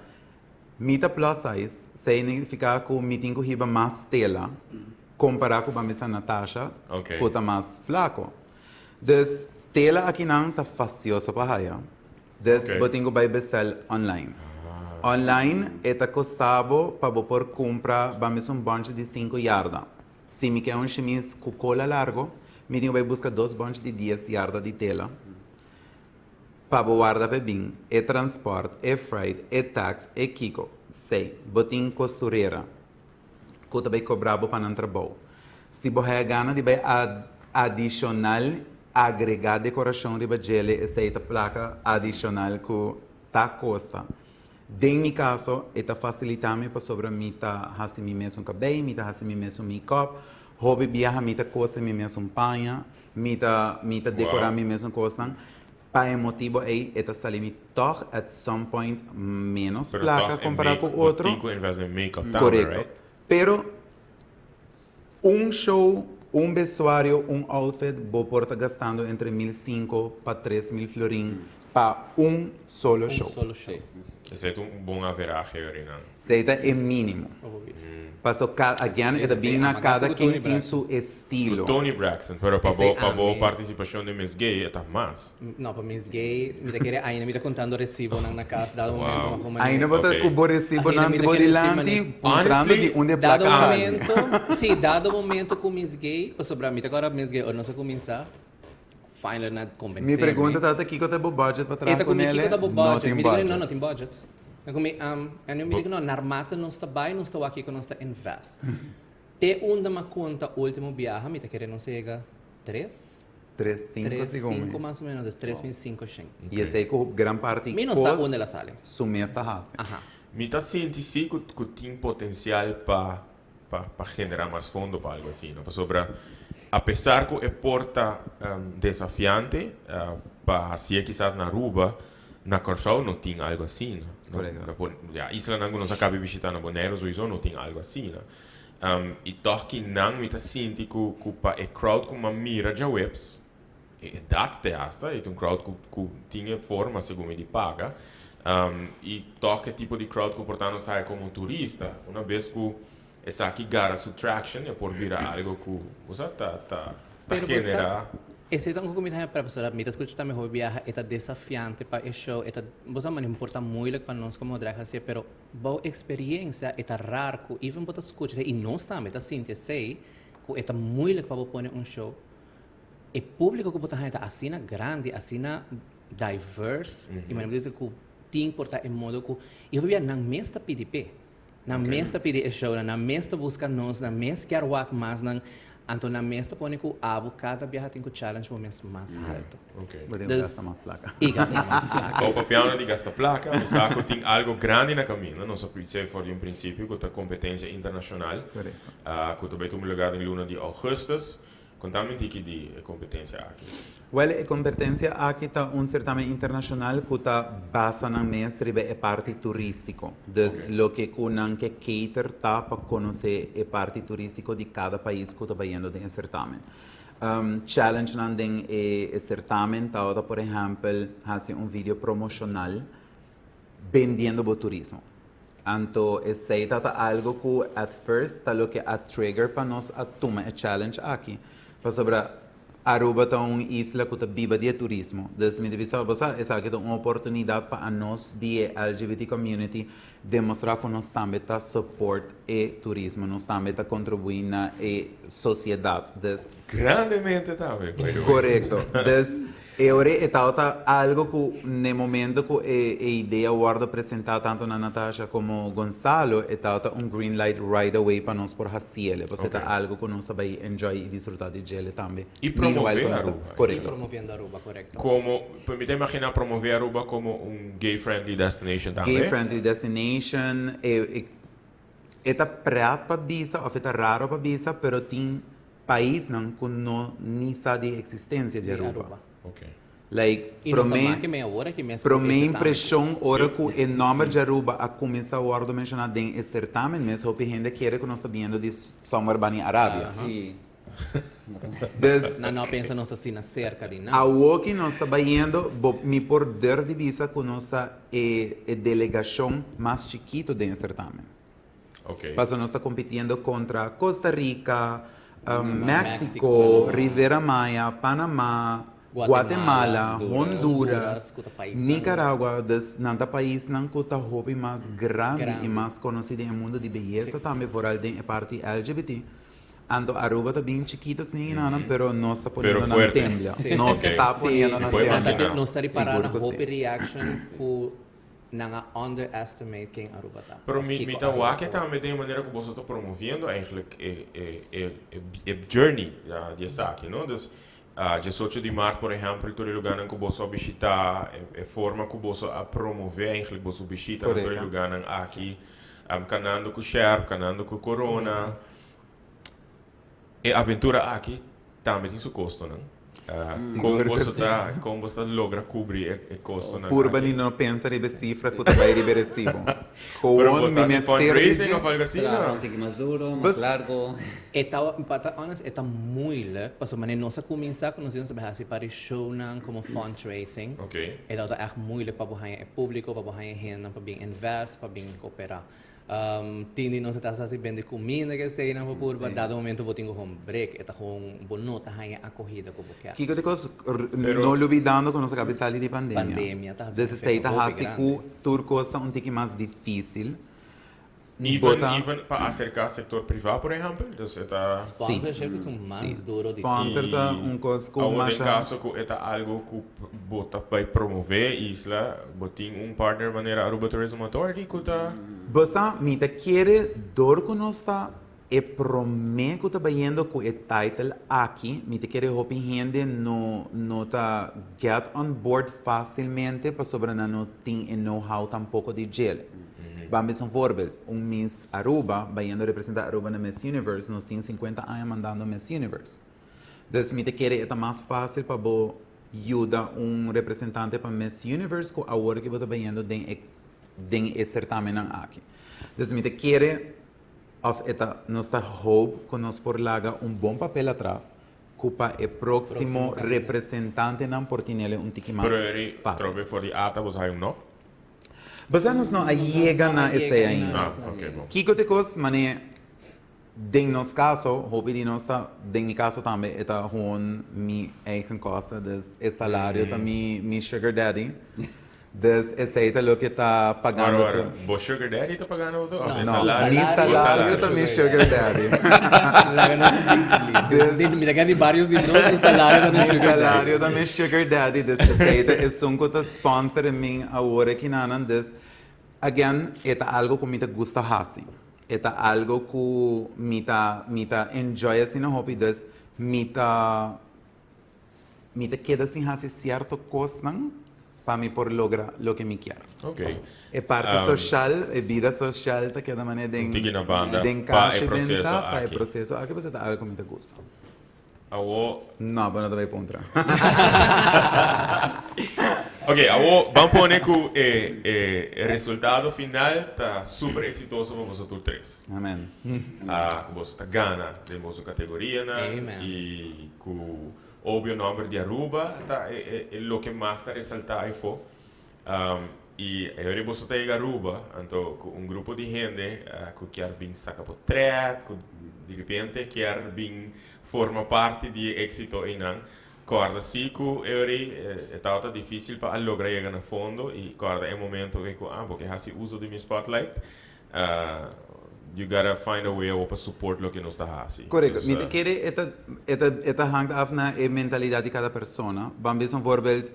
mi ta plus size, significa cu mi tin cu hiba mas tela compara cu bamisa Natasha cu ta mas flaco. Dus tela akinan ta fastioso pa haya. Dus bo tin cu bay bestel online. Online e ta costa bo pa bo por cumpra bamisa un bunch di cinco yarda. Si mi ke un shimis ku kola largo, mi tin ku bai buska dos bònchi di dies yarda di tela pa bo warda p'e bin, e transpòrt, e freight, e tax, e kiko. Sey, bo tin kosturera ku ta bai kobra bo pa nan trabou. Si bo haya gana di bai adishonal agregá dekorashon riba djele, esei ta plaka adishonal ku ta kosta. Den mi kaso, e ta fasilitá mi pasobra mi ta hasi mi mesun kabei, mi ta hasi mi mesun make-up. Hopi biaha mi ta kose mi mesun paña, mi ta mi ta dekorá mi mesun kosnan. Pa e motibo ei e ta sali mi tòg at some point ménos Pero plaka tòg e kompará make, ku bo otro. tin ku invest den make-up tambe, Korekto. right? Pero un show, un bestuario, un outfit bo por ta gastando entre 1500 pa 3000 florin pa un solo Un show. solo show. Esei ta un bon averahe, Orinan. Esei ta e mínimo. Paso ka, again, e ta bin na kada ken tin su estilo. Toni Braxton, pero pa bo, pa bo partisipashon den Miss Gay e ta mas. No, pa Miss Gay mi ta kere ainda mi ta kontando resibonan na kas, dado momento mi a Ainda bo ta ku bo resibonan bo dilanti puntrando di unda e plaka sali. Dado momento, si, dado momento ku Miss Gay, pasobra mi ta kòrda Miss Gay ora nos a kuminsá, finally nan a komensé mi. Mi pregunta tabata kiko ta bo budget pa traha E ta ku ku mi, nele? kiko ta bo No budget? tin Mi di ku budget. no, no tin budget. Mi ku mi, en mi di ku no, narmate nos ta bai, nos ta wak kiko nos ta invest. Te unda mi a konta ultimo biaha, mi ta kere nos a yega tres? Tres sinku Tres segun mi. sinku mas o menos, des 3500. I esei ku gran parti Mi no sa kos unda el a sali. su mes a hasi. Aha. Mi ta sinti si ku ku tin potensial pa pa pa generá mas fondo pa algu asina, pasobra apesar ku e por ta desafiante pa hasié kisas na Aruba, na Kòrsou no tin algu asina. Korekto. Na por ya islanan ku nos a kabi bishitá na Boneiru souiso no tin algu asina. I tòg ki nan mi ta sinti ku ku pa e crowd ku m'a mira djaweps, e edat te asta, e ta un crowd ku ku tin e forma segun mi di paga. I tòg e tipo di crowd ku por ta nos haya komo turista, una bes ku esaki gara su traction e por bira algo ku bo sa ta ta ta Pero bo sa, genera. esei ta un ku mi ta haña prep, pasobra mi ta skucha tambe hopi biaha e ta desafiante pa e show, e ta, bo sa manera por ta moeilijk pa nos komo drag hasié, pero bo eksperiencia e ta rar ku even bo ta skucha esei i nos tambe ta sinti esei ku e ta moeilijk pa bo pone un show. E públiko ku bo ta haña ta asina grandi, asina diverse, i manera bo ta bisa ku tin por ta e modo ku, i hopi bia nan mes ta pidi p'e. Nan mes ta pidi e shownan, nan mes ta buska nos, nan mes kier wak mas nan, anto nan mes ta pone ku abo kada biaha tin ku challenge bo mes mas halto. Bo tin ku gasta mas plaka. I gasta mas plaka. Bo papiando di gasta plaka, mi sa ku tin algo grandi na kaminda. Nos a bis'é for di un prinsipio ku ta kompetensia internashonal, ku ta bai tuma lugar den luna di ougùstus. Konta mi tiki di e kompetensia aki. Wèl, e kompetensia aki ta un sertamen internashonal ku ta basa nan mes riba e parti turístiko. Dus loke ku nan ke cater ta pa konosé e parti turístiko di kada pais ku ta bayendo den e sertamen. Challengenan den e sertamen tabata por ehèmpel hasi un video promoshonal bendiendo bo turismo. Anto esei ta ta algo ku at first ta loke a trigger pa nos a tuma e challenge aki. Pasobra Aruba ta un isla ku ta biba di e turismo. Dus mi ta bisa bo sa esaki ta un oportunidat pa anos di e LGBT community demostra ku nos tambe ta support e turismo, nos tambe ta contribui na e sociedad. Dus. Grandemente tambe, by the way. Korekto. Dus E ora e tabata algo cu n'e momento cu e e idea wordo presenta tanto na Natasha como Gonzalo e tabata un green light right away pa nos por haciele, pasobra e ta algo cu nos ta bay enjoy y disfruta di djele tambe. Y Meanwhile promove cu nos ta Aruba. Y Corecto. promoviendo Aruba, corecto. Como, pues mi ta imagina promove Aruba como un gay friendly destination tambe. Gay friendly destination, e e e ta pret pa bisa of e ta raro pa bisa pero tin Paisnan cu no ni sa di existencia di Aruba. Like, Y nos a prome, maki mei awor aki mes cu prome e certamen. impresion ora cu e nomber di Aruba a cuminsa wordo menciona den e certamen mes, hopi hende kere cu nos ta biniendo di somewhere bani Arabia. Si. Dus, Nan no a pensa nos ta asina cerca di nan. awoki nos ta bayendo, bo, mi por durf di bisa cu nos ta e, e delegacion mas chikito den e certamen. Ok. Paso nos ta compitiendo contra Costa Rica, um, Mexico, Mexico, Rivera Maya, Panama, Guatemala, Guatemala, Honduras, Honduras, cu ta paisnan. Nicaragua. Dus nan ta paisnan cu ta hopi mas grandi Grandi. y mas conoci den e mundo di beyesa tambe, vooral den e parti LGBT. Anto Aruba ta bien chikito sin mm pero nos ta poniendo Pero nan fuerte. tembla. Sí. Nos Ok. ta Sí. poniendo nan Puede Nan ta tembla. te- nos ta ripara Sigur na cu sí. hopi reaction cu Nan a underestimate ken Aruba ta. Pero Of mi, kiko mi ta Aruba wak ta. tambe den e manera ku boso ta promoviendo eigenlijk e, e, e, e, e journey ja, di esaki, no? Dus 18 di maart, por ehempel, tur e lugarnan ku boso a bishita, e, e forma ku boso a promove eigenlijk boso bishita na tur e Correcto. lugarnan aki, kanando ku Sherp, kanando ku Corona. E aventura aki tambe tin su costonan. Con boso ta, con boso ta logra cubri e costonan aki? Purba ni no pensa riba e cifra cu ta bay riba e recibo. Pero Gewoon boso mi ta haci mester fundraising of algo asina? Traha un tiki mas duro, mas largo. E ta, pa ta honest, e ta moeilijk, pasobra manera nos a cuminsa cu nos di nos a bay haci par di shownan como fundraising. E tabata echt moeilijk pa bo haña e publico, pa bo haña hendenan pa bin invest, pa bin coopera. Tin di nos a ta hasi bende kuminda ke eseinan pa purba, dado momento bo tin ku hon break, e ta hon bo no ta haña akohida ku bo kier. Kiko ta kos no lubidando ku nos a kabi sali di pandemia. Pandemia ta hasi un Des esei efekto ta hopi hasi grandi. ku tur kos ta un tiki mas difisil. Bo Even ta. even pa aserká sektor privá por ehèmpel, dus e ta. Sponsorship ta esun mas duro di tur. Sponsor ta un kos ku Awor den masha. kaso ku e ta algu ku bo ta bai promové isla, bo tin un partner manera Aruba Tourism Authority ku ta. Bo sa, mi ta kere dor ku nos ta e promé ku ta bayendo ku e title aki, mi ta kere hopi hende no no ta get on board fásilmente pasobra nan no tin e know how tampoko di djele. Ban bisa un voorbeeld, un Miss Aruba bayendo representa Aruba na Miss Universe, nos tin 50 aña mandando Miss Universe. Dus mi ta kere e ta mas fásil pa bo yuda un representante pa Miss Universe ku awor ku bo ta bayendo den e den e sertamennan aki. Dus mi ta kere òf e ta nos ta hoop ku nos por laga un bon papel atras ku pa e próksimo representantenan por tinele un tiki mas Pero eri fásil. trobe for di ata bo sa hay un no? Basa nos no a yega na esei ainda. Ah, ok, bon. Kiko ta e kos manera Den nos caso, hopi di nos ta, den mi caso tambe, e ta gewoon mi eigen kosten, dus e salario ta mi, mi sugar daddy. Dus esey ta loke ta pagando Ora, ora, tur. bo sugar daddy ta pagando bo tur? Of No, e No, salario? mi Bo salario ta mi sugar daddy. Laga nos Dus Mi ta kende varios di nos, e salario ta mi mi sugar daddy. salario ta mi sugar daddy, dus esey ta esun cu ta sponsor mi awor akinanan, dus again, e ta algo cu mi ta gusta haci. E ta algo cu mi ta mi ta enjoy asina hopi dus mi ta mi ta keda sin haci cierto cosnan pa mi por logra loke mi kier. Ok. E parti social, e bida social ta keda mane den Un tiki na banda den pa e kashi proceso benta pa e aki. proceso aki pasobra ta algo cu mi ta gusta. Awo. No, bo no ta bay puntra. Ok, awo ban pone cu e e resultado final ta super exitoso pa boso tur tres. Amen. Ah, cu boso ta gana den boso categorianan. Amen. Y cu obvio nomber di Aruba ta e e loke mas ta resalta ayfo. Y e ora boso ta yega Aruba, anto cu un grupo di hende cu kier bin saca potret, cu di repente kier bin forma parti di e exito eynan, corda si cu e ora e tabata dificil pa a logra yega na fondo y corda e momento ey cu ah, bo ke haci uso di mi spotlight, you gotta find a way awo pa support loke nos ta haci. Correcto. Mi ta kere e ta, e ta, e ta hangt af na e mentalidad di cada persona. Ban bisa un voorbeeld,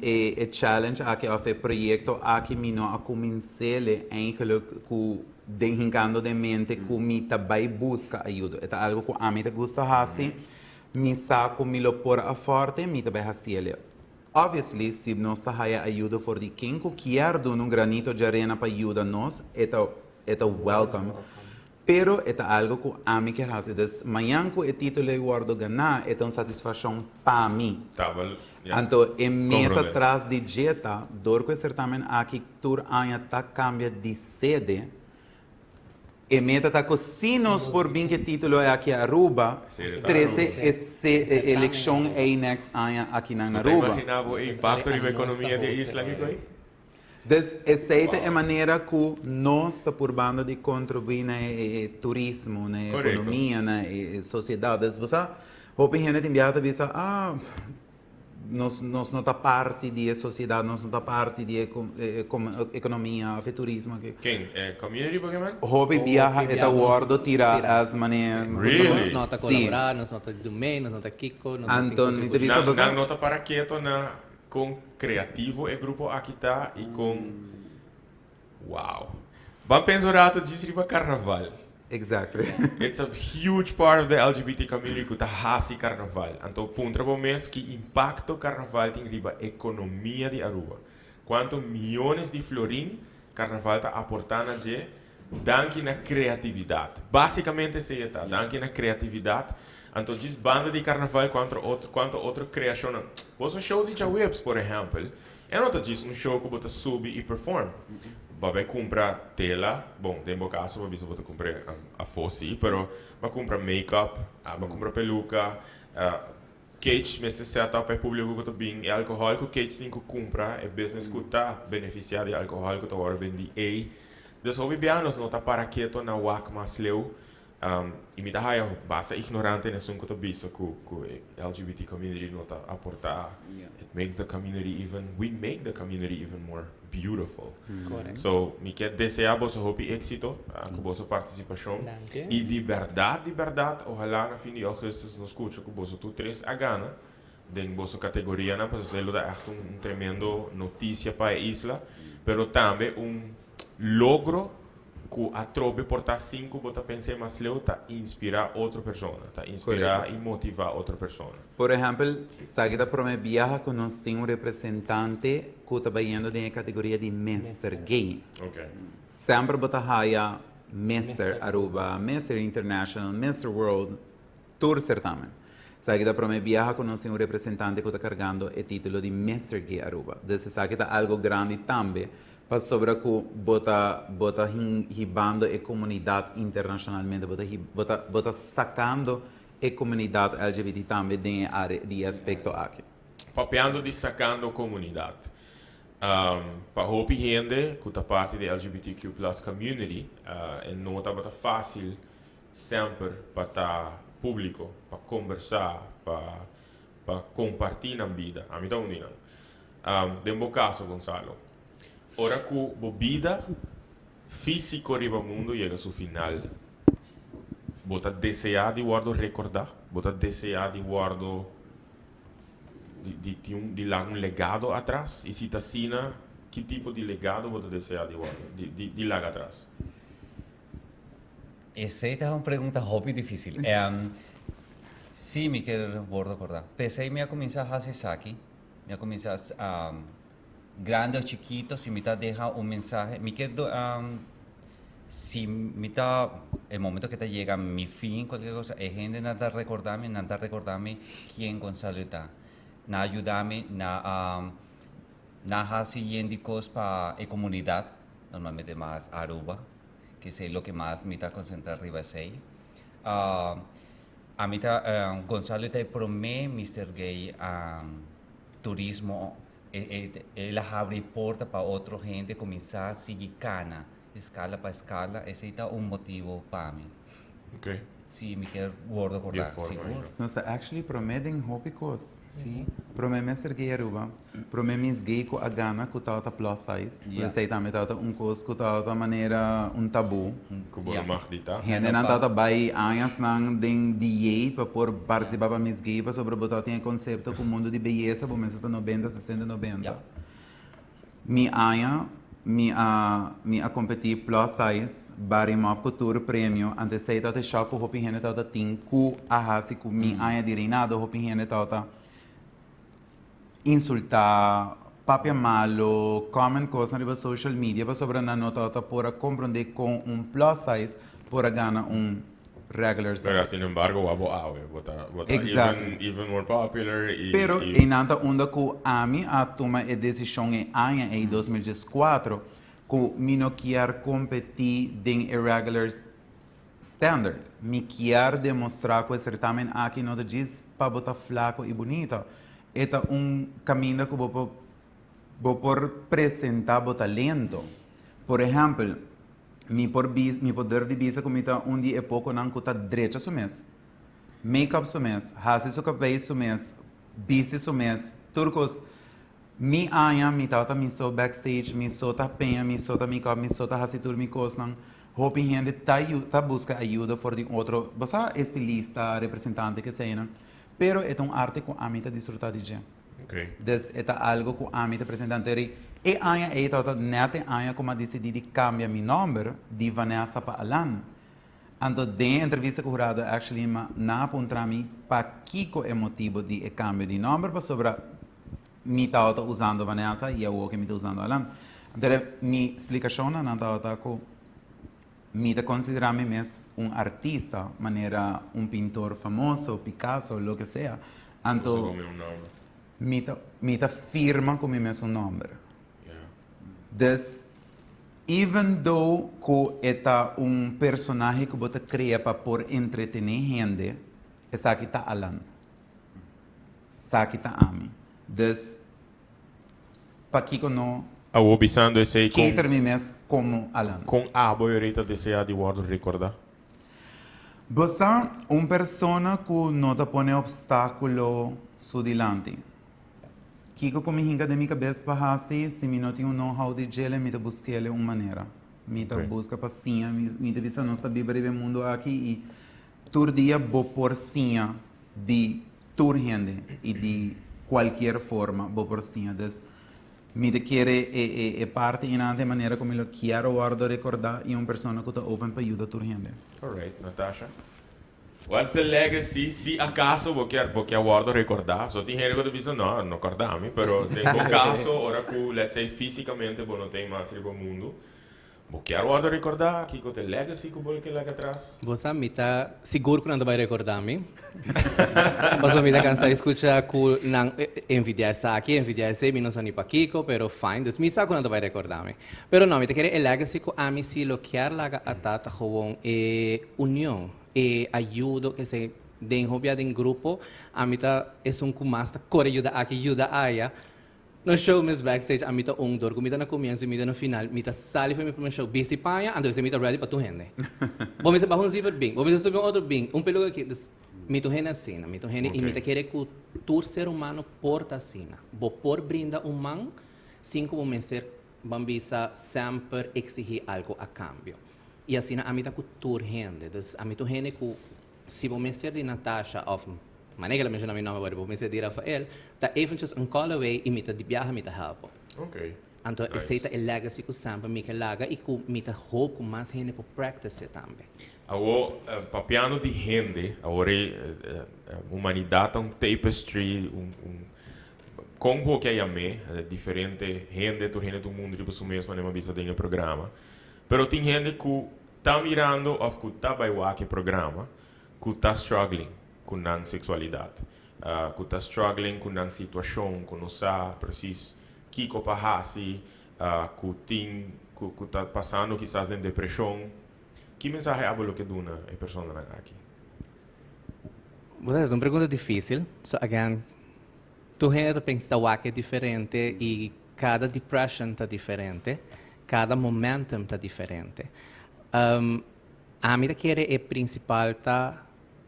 E e challenge aki of e proyecto aki mi no a cuminsele eigenlijk cu den hincando den mente cu mi ta bay busca ayudo. E ta algo cu ami ta gusta haci, mi sa cu mi lo por aforte, mi ta bay haciele. Obviously si nos ta haya ayudo for di ken cu kier duna un granito di arena pa yuda nos, e ta e ta welcome. Pero e ta algo cu ami kier haci. Dus mañan cu e titulo ei wordo gana, e ta un satisfaccion pa mi. Tabal, ya. Anto e meta Comprende. tras di dje ta, dor cu e certamen aki tur aña ta cambia di sede, e meta ta cu si nos por bin cu e titulo ei aki Aruba, Sede ta trece Aruba. e se e eleccion ei next aña aki nan Bo ta Aruba. imagina bo e impacto riba economia di e isla aki cu ei? Dus esei ta e manera ku nos ta purbando di kontribuí na e turismo, na e ekonomia, na e sosiedat. Dus bo sa, hopi hende tin biaha ta bisa, ah, nos nos no ta parti di e sosiedat, nos no ta parti di e ekonomia òf e turismo aki. Ken? E community bo ke men? Hopi biaha e ta wòrdu tirá as manera. Really? Nos no ta kolaborá, nos no ta dumé, nos no ta kiko, nos no tin Anto mi ta bisa bo sa. Nan no ta para keto na Con creativo e grupo aki ta y con wow. Ban pensa un rato djis riba carnaval. Exactly. It's a huge part of the LGBT community cu ta haci carnaval. Anto puntra bo mes ki impacto carnaval tin riba economia di Aruba. Cuanto miyones di florin carnaval ta aporta na dje. Danki na creatividad. Basicamente esey e ta, danki na creatividad. Anto djis banda di carnaval cuanto otro cuanto otro creacionnan. Boso show di djaweps por ehempel, e no ta djis un show cu bo ta subi y perform. Bo a bay cumpra tela, bon den bo caso bo a bisa bo ta cumpra afo si, pero bo a cumpra make up, bo a cumpra peluca, Cage mester set up pa e publico cu ta bin e alcohol cu Cage tin cu cumpra, e business cu ta beneficia di alcohol cu ta worde bendi ey. Dus hopi bia nos no ta para keto na wak mas leu y mi ta haya basta ignorante na esun cu ta bisa cu cu e LGBT community no ta aporta. It makes the community even, we make the community even more beautiful. So mi kier desea boso hopi exito cu boso participacion y di berdad di berdad ohala na fin di augustus nos scucha cu boso tur tres a gana den boso categorianan pasobra esey lo ta echt un tremendo noticia pa e isla pero tambe un logro cu atrobe por ta sin cu bo ta pensa e mas leu ta inspira otro persona, ta inspira y motiva otro persona. Por ehempel, esaki ta prome biaha cu nos tin un representante cu ta bayendo den e categoria di Mister Gay. Semper bo ta haya Mister Aruba, Mister International, Mister World, tur certamen. Esaki ta prome biaha cu nos tin un representante cu ta cargando e titulo di Mister Gay Aruba. Dus esaki ta algo grandi tambe pasobra cu bo ta bo ta hibando e comunidad internacionalmente, bo ta bo ta bo ta sacando e comunidad LGBT tambe den e area di e aspecto aki. Papiando di sacando comunidad, pa hopi hende cu ta parti di LGBTQ plus community e no tabata facil Semper pa ta públiko, pa kombersá, pa pa kompartí nan bida. Ami ta un di nan. Den bo kaso, Gonzalo, ora ku bo bida físiko riba mundu yega su final, bo ta deseá di wòrdu rekordá? Bo ta deseá di wòrdu di di tin un di laga un legado atras? I si ta asina, ki tipo di legado bo ta deseá di wòrdu di di di laga atras? Esey ta un pregunta hopi dificil. Si mi kier wordo acorda. Pesey mi a cuminsa haci esaki. Mi a cuminsa grande o chikito si mi ta deha un mensahe. Mi kier si mi ta e momento ke ta yega mi fin cualkier cosa e hendenan ta recorda mi nan ta recorda mi ken Gonzalo ta. Nan a yuda mi nan a haci yen di cos pa e comunidad normalmente mas Aruba. Kesey loke mas mi ta konsentrá riba esei. Ami ta, Gonzalo ta e promé Mister Gay Turismo, el a habri porta pa otro hende kuminsá sigui kana eskala pa eskala, esei ta un motibu pa mi. Si mi kier wordo kordá, sigur. Nos ta actually promé den hopi kos. Sí. Promé Mister Gay Aruba, promé Miss Gay ku a gana ku tabata plus size. Yeah. Esei tambe tabata un kos ku tabata manera un tabú. Ku bo no mag di ta. Hendenan tabata bai añasnan den dieet pa por partisipá pa Miss Gay pasobra bo tabatin e konsepto ku mundu di beyesa bo mester ta nobenta, sesenta, nobenta. Mi aña mi a mi a kompetí plus size, bari mòp ku tur premio, anto esei tabata e shòk ku hopi hende tabata tin ku a hasi ku mi aña di reinado hopi hende tabata insultá, papia malo, comment kosnan riba social media pasobra nan no tabata por a komprondé kon un plus size por a gana un regular size. Pero sin embargo wou bo awe, bo ta bo ta even even more popular y Pero einan ta unda ku ami a tuma e desishon e aña ei 2014 ku mi no kier kompetí den e regular standard. Mi kier demostrá ku e sertamen aki no ta djis pa bo ta flako i bunita. E ta un kaminda ku bo por bo por presentá bo talento. Por ehèmpel, Mi por bis, mi por durf di bisa ku mi ta un di e pokonan ku ta drecha su mes, make up su mes, hasi su kabei su mes, bisti su mes, tur kos. Mi aña mi tabata mi so backstage, mi so ta peña, mi so ta make up, mi so ta hasi tur mi kosnan. Hopi hende ta yu, ta buska ayuda for di otro, bo sa, estilista, representante, keseinan. Pero e ta un arte ku ami ta disfruta di dje. Dus e ta algo ku ami ta presenta. Anto eri e aña ei tabata nèt e aña ku mi a disidí di kambia mi nòmber di Vanessa pa Alan. Anto den e entrevista ku hurado actually mi nan a puntra mi pakiko e motibu di e kambio di nòmber pasobra mi tabata usando Vanessa i awor ke mi ta usando Alan. Anto eri mi splikashon na nan tabata ku. Mi ta considera mi mes un artista, manera un pintor famoso, Picasso, loke sea. Anto mi ta firma cu mi mes un nomber. Dus, even though cu e ta un personahe cu bo ta crea pa por entretene hende, esaki ta Alan. Esaki ta ami. Dus, Pakiko no Awor bisando esey con. Cater mi mes como Alan. Con abo e ta desea di wordo recorda? Bo sa un persona cu no ta pone obstaculo su dilanti. Kico cu mi hinca den mi cabes pa haci, si mi no tin un know-how di djele mi ta busquele un manera. Mi ta busca pa siña, mi ta bisa nos ta biba riba e mundo aki y tur dia bo por siña di tur hende y di cualkier forma bo por siña. Dus mi ta kere e e e parti inante manera cu mi lo kier wordo recorda y un persona cu ta open pa yuda tur hende. Alright, Natasha. What's the legacy si acaso bo kier bo kier wordo recorda? So tin hende cu ta bisa no, no corda mi, pero den bo caso ora cu let's say fisicamente bo no tin mas riba mundo, Bo kier wordo recorda? Kico ta e legacy cu bo ke laga atras? Bo sa, mi ta sigur cu nan ta bay recorda mi. Pasobra mi ta cansa di scucha cu nan envidia esaki, envidia esey, mi no sa ni pakico, pero fine. Dus mi sa cu nan ta bay recorda mi. Pero no, mi ta kere e legacy cu ami si lo kier laga ata ta gewoon e union, e ayudo, esey den hopi a den grupo, ami ta esun cu mas ta core yuda aki, yuda aya. No show mes backstage ami ta un dor ku mi ta na komienso i mi ta na final mi ta sali for mi prome show bisti paña anto esei mi ta ready pa tur hende. Bo mester baha un zipper bin, bo mester subi un otro bin, un peluka aki dus mi ta un hende asina, mi ta un hende i mi ta kere ku tur ser humano por ta asina. Bo por brinda un man sin ku bo mester ban bisa semper eksihí algu a kambio. I asina ami ta ku tur hende, dus ami ta un hende ku si bo mester di Natasha of Manera el a menciona mi nomber worde bo mester di Rafael, ta eventjes un call away y mi ta di biaha mi ta help bo. Anto esey ta e legacy cu semper mi ke laga y cu mi ta hoop cu mas hende por practice e tambe. Awor, papiando di hende, awor e humanidad ta un tapestry, un un con bo ke a yam'é, diferente hende, tur hende ta un mundo riba su mes manera mi a bisa den e programa. Pero tin hende cu ta mirando of cu ta bay wak e programa cu ta struggling cu nan sexualidad, cu ta struggling cu nan situacion, cu no sa precies kico pa haci, cu tin, cu cu ta pasando kisas den depresion. Ki mensahe abo lo ke duna e personanan aki? Bo sa, es un pregunta dificil. So again, tur hende ta pensa ta wak e diferente y cada depression ta diferente, cada momentum ta diferente. Ami ta kere e principal ta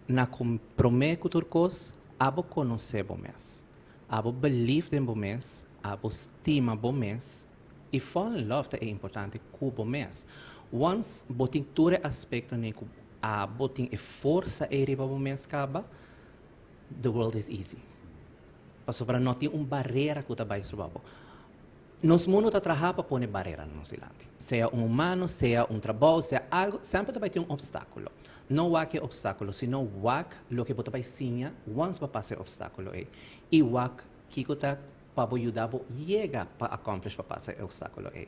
na cu prome cu tur cos abo conoce bo mes, abo believe den bo mes, abo stima bo mes y fall in love ta e importante cu bo mes. Once bo tin tur e aspectonan cu abo tin e forsa ey riba bo mes caba, the world is easy. Pasobra no tin un barera cu ta bay stroba bo. Nos mundo ta traha pa pone barera na nos dilanti. Sea un humano, sea un trabou, sea algo, semper ta bai tin un obstáculo. No wak e obstáculo, sino wak loke bo ta bai siña once bo pasa e obstáculo ei. I wak kiko ta pa bo yuda bo yega pa accomplish pa pasa e obstáculo ei.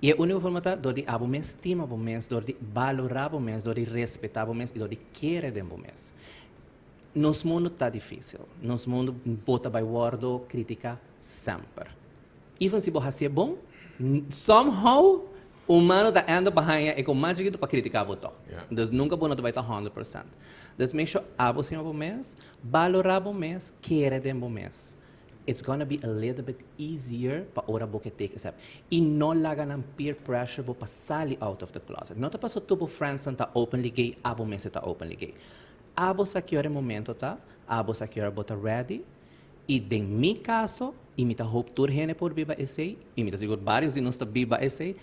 I e único forma ta dor di abo mes stima bo mes, dor di balorá bo mes, dor di respetá bo mes i dor di kere den bo mes. Nos mundo ta difícil. Nos mundo bo ta bai wordo critica semper. Even si bo hacié bon, somehow humano ta end up pa haña e con mas chiquito pa critica bo toch. Dus nunca bo no ta bai ta 100%. Dus make sure abo stima bo mes, balora bo mes, kere den bo mes. It's gonna be a little bit easier pa ora bo ke take a step. Y no laga nan peer pressure bo pa sali out of the closet. No ta paso tur bo friendsnan ta openly gay, abo mester ta openly gay. Abo sa ki ora e momento ta, abo sa ki ora bo ta ready, i den mi kaso, i mi ta hoop tur hende por biba esei, i mi ta sigur barios di nos ta biba esei,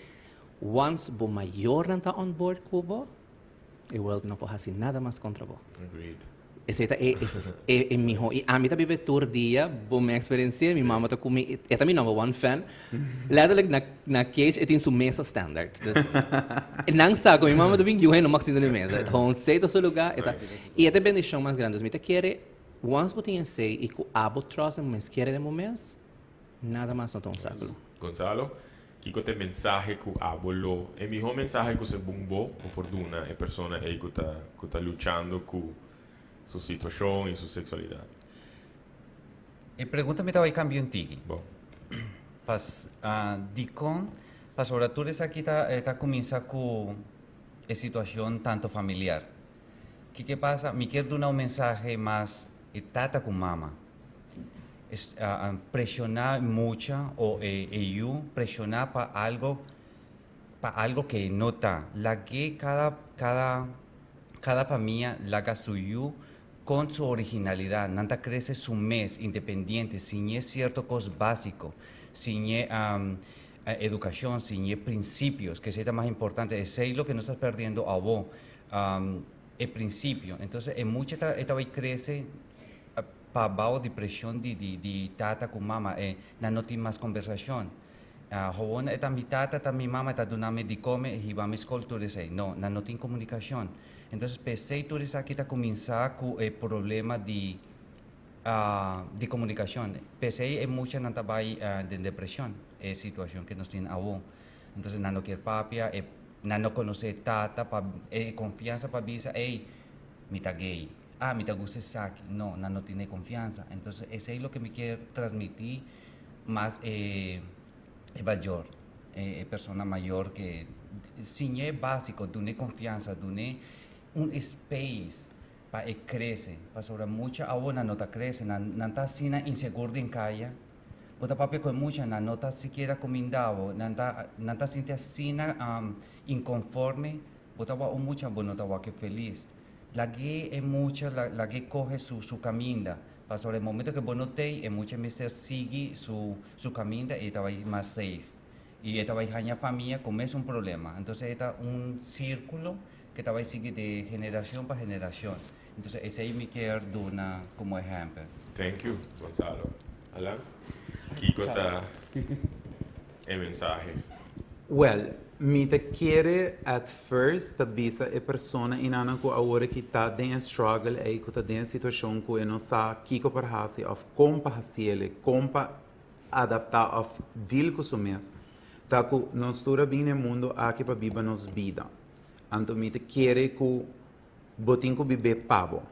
once bo mayornan ta on board ku bo, e world no por hasi nada mas kontra bo. Agreed. Esei ta e e e miho. I ami ta biba e tur dia, bo mi eksperensi'é, mi mama ta ku mi, e ta mi number one fan. Letterlijk na na cage e tin su mesa standard. Dus nan sa ku mi mama ta bin yuhe no mag sinta na e mesa. E ta gewoon seta su lugar, e ta i e ta e bendishon mas grandi. Dus mi ta kere once bo tin esei i ku abo trust den bo mes, kere den bo mes, nada mas no ta un obstáculo. Gonzalo. Kiko ta e mensahe ku abo lo, e mihó mensahe ku segun bo, bo por duna e persona ei ku ta ku ta luchando ku su situashon i su seksualidat? E pregunta mi ta bai kambia un tiki. Bo. Pas dikon? Pasobra tur esaki ta ta kuminsá ku e situashon tanto familiar. Kiko pasa? Mi kier duna un mensahe mas e tata ku mama. Preshoná mucha o e yu preshoná pa algo pa algo ke no ta. Lag'é kada kada kada famia laga su yu kon su originalidat. Nan ta krese su mes independiente siñ'é sierto kos básiko, siñ'é edukashon, siñ'é prinsipios, ke esei ta mas importante. Esei loke nos ta perdiendo awo, e prinsipio. Entonces e mucha ta e ta bai krese pa bao di presion di di di tata cu mama e nan no tin mas conversacion. Gewoon e ta mi tata ta mi mama ta duna mi di come e hiba mi scol tur esey. No, nan no tin comunicacion. Entonces p'esey tur esaki ta cuminsa cu e problema di di comunicacion. P'esey e muchanan ta bay den depresion, e situacion cu nos tin awo. Entonces nan no kier papia, e nan no conoce e tata pa e confiansa pa bisa ey mi ta gay. Ah, mi ta gusta esaki. No, nan no tin e confiansa. Entonces, esey loke mi kier transmiti mas e e mayor, e persona mayor ke siñ'e basico, dun'e confiansa, dun'e un space pa e crece. Pasobra mucha awo nan no ta crece, nan nan ta asina insegur den caya. Bo ta papia cu e mucha, nan no ta sikiera cuminda bo, nan ta nan ta sinti asina inconforme. Bo ta wak un mucha, bo no ta wak e feliz. Lag'é e mucha, lag'é kohe su su kaminda. Pasobra e momento ke bo no t'ei, e mucha mester sigui su su kaminda i e ta bai mas safe. I e ta bai haña famia ku mesun problema. Entonces e ta un sirkulo ke ta bai sigui di generashon pa generashon. Entonces esei mi kier duna komo ehèmpel. Thank you, Gonzalo. Alan, kiko ta e mensahe? Well, mi ta kere at first ta bisa e persona enanan ku awor aki ta den e struggle ei, ku ta den e situashon ku e no sa kiko por hasi òf kon pa hasiel, kon pa adaptá òf deal ku su mes, ta ku nos tur a bin na e mundu aki pa biba nos bida. Anto mi ta kere ku Bo tin ku bib'é pa bo.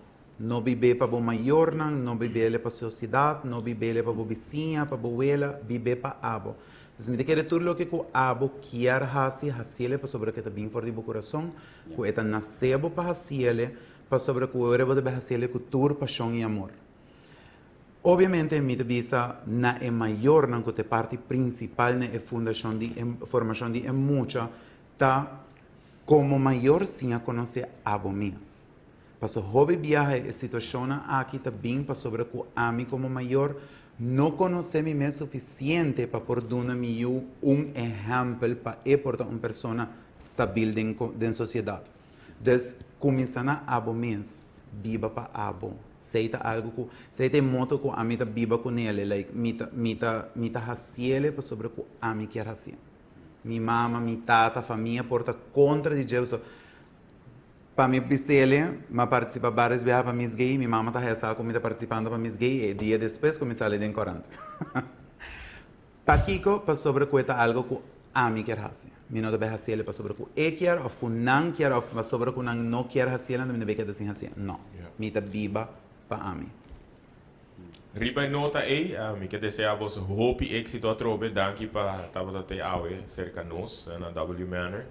No bib'é pa bo mayornan, no bib'é pa sosiedat, no bib'é pa bo bisiña, pa bo wela, bib'é pa abo. Entonces mi ta kere tur loke ku abo kier hasi, hasiel pasobra ku e ta bin for di bo kurason, ku e ta nase bo pa hasiel, pasobra ku ora bo ta bai hasiel ku tur pashon i amor. Obviamente mi ta bisa na e mayornan ku ta e parti prinsipal na e fundashon di e formashon di e mucha ta Komo mayor siña konosé abo mes. Paso hopi biaha e situashonnan aki ta bin pasobra ku ami komo mayor no konosé mi mes sufisiente pa por duna mi yu un ehèmpel pa e por ta un persona stabil den den sosiedat. Dus kuminsá na abo mes, biba pa abo. Esei ta algu ku, esei ta e moto ku ami ta biba kunele, like mi ta mi ta mi ta hasiele pasobra ku ami kier hasié. Mi mama, mi tata, famia por ta kontra di dje so pa mi bisele m'a partisipa baris biaha pa Miss Gay, mi mama ta haya sa ku mi ta partisipando pa Miss Gay e dia despues ku mi sali den korant. Pakiko? Pasobra ku e ta algo ku ami kier hasi. Mi no ta bai hasiel pasobra ku e kier òf ku nan kier òf pasobra ku nan no kier hasiel anto mi ta bai keda sin hasiel. No. Mi ta biba pa ami. Riba e nota ei, mi ke desea boso hopi éxito atrobe. Danki pa tabata te awe serka nos na W Manor.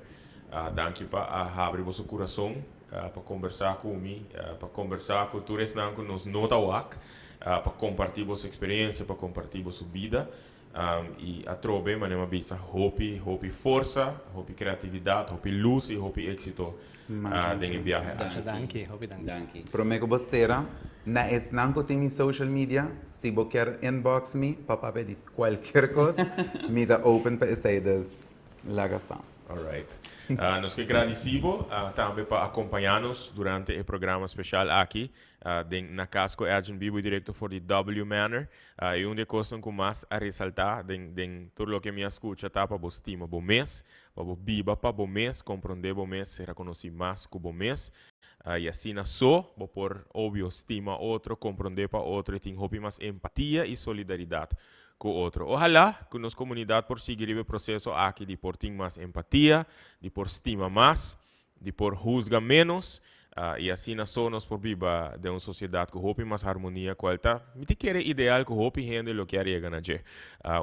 Danki pa a habri boso kurason pa kombersá ku mi, pa kombersá ku tur esnan ku nos no ta wak, pa kompartí boso eksperensia, pa kompartí boso bida. I atrobe, manera mi a bisa, hopi, hopi forsa, hopi kreatividat, hopi lus i hopi éksito den e biahe aki. Danki, hopi danki. Promé ku bo sera, na esnan ku tin mi social media, si bo kier inbox mi pa papia di kualkier kos, mi ta open pa esei, dus laga sa. Alright. Nos ke gradisí bo tambe pa akompañá nos durante e programa speshal aki den Na Cas ku Edjean bibo i direkto for di W Manor. I un di e kosnan ku mas a resaltá den den tur loke mi a skucha ta pa bo stima bo mes, pa bo biba pa bo mes, komprondé bo mes, sera konosí mas ku bo mes. Y asina so, bo por obvio stima otro, comprende pa otro y tin hopi mas empatia y solidaridad cu otro. Ohala cu nos comunidad por sigui e proceso aki di por tin mas empatia, di por stima mas, di por husga menos, y asina so nos por biba den un sociedad cu hopi mas harmonia, cual ta, mi ta kere, ideal cu hopi hende lo kier yega na dje.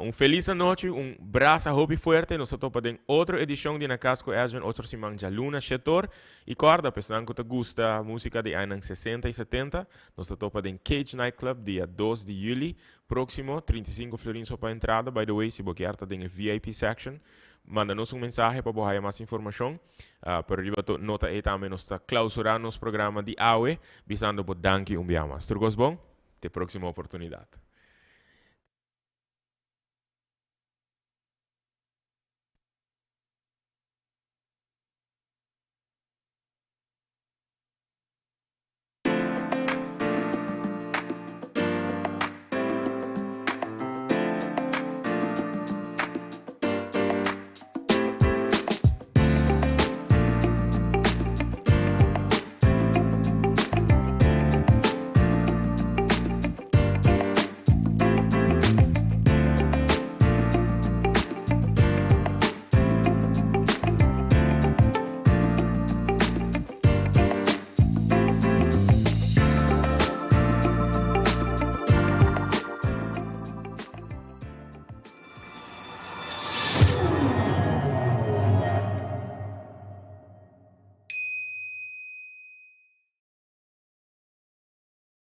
Un feliz anochi, un brasa hopi fuerte, nos topa den otro edicion di Na Cas cu Edjean otro siman dialuna 7'or y corda, pa esnan cu ta gusta musica di aña 60 y 70, nos topa den Cage Nightclub dia 2 di juli proximo, 35 florin so pa entrada. By the way, si bo kier ta den VIP section, manda nos un mensahe pa haya mas informacion. Pero riba e nota ey tambe nos ta clausurando nos programa di awe, bisando bo danki un biaha mas. Tur bon? Te proximo oportunidad.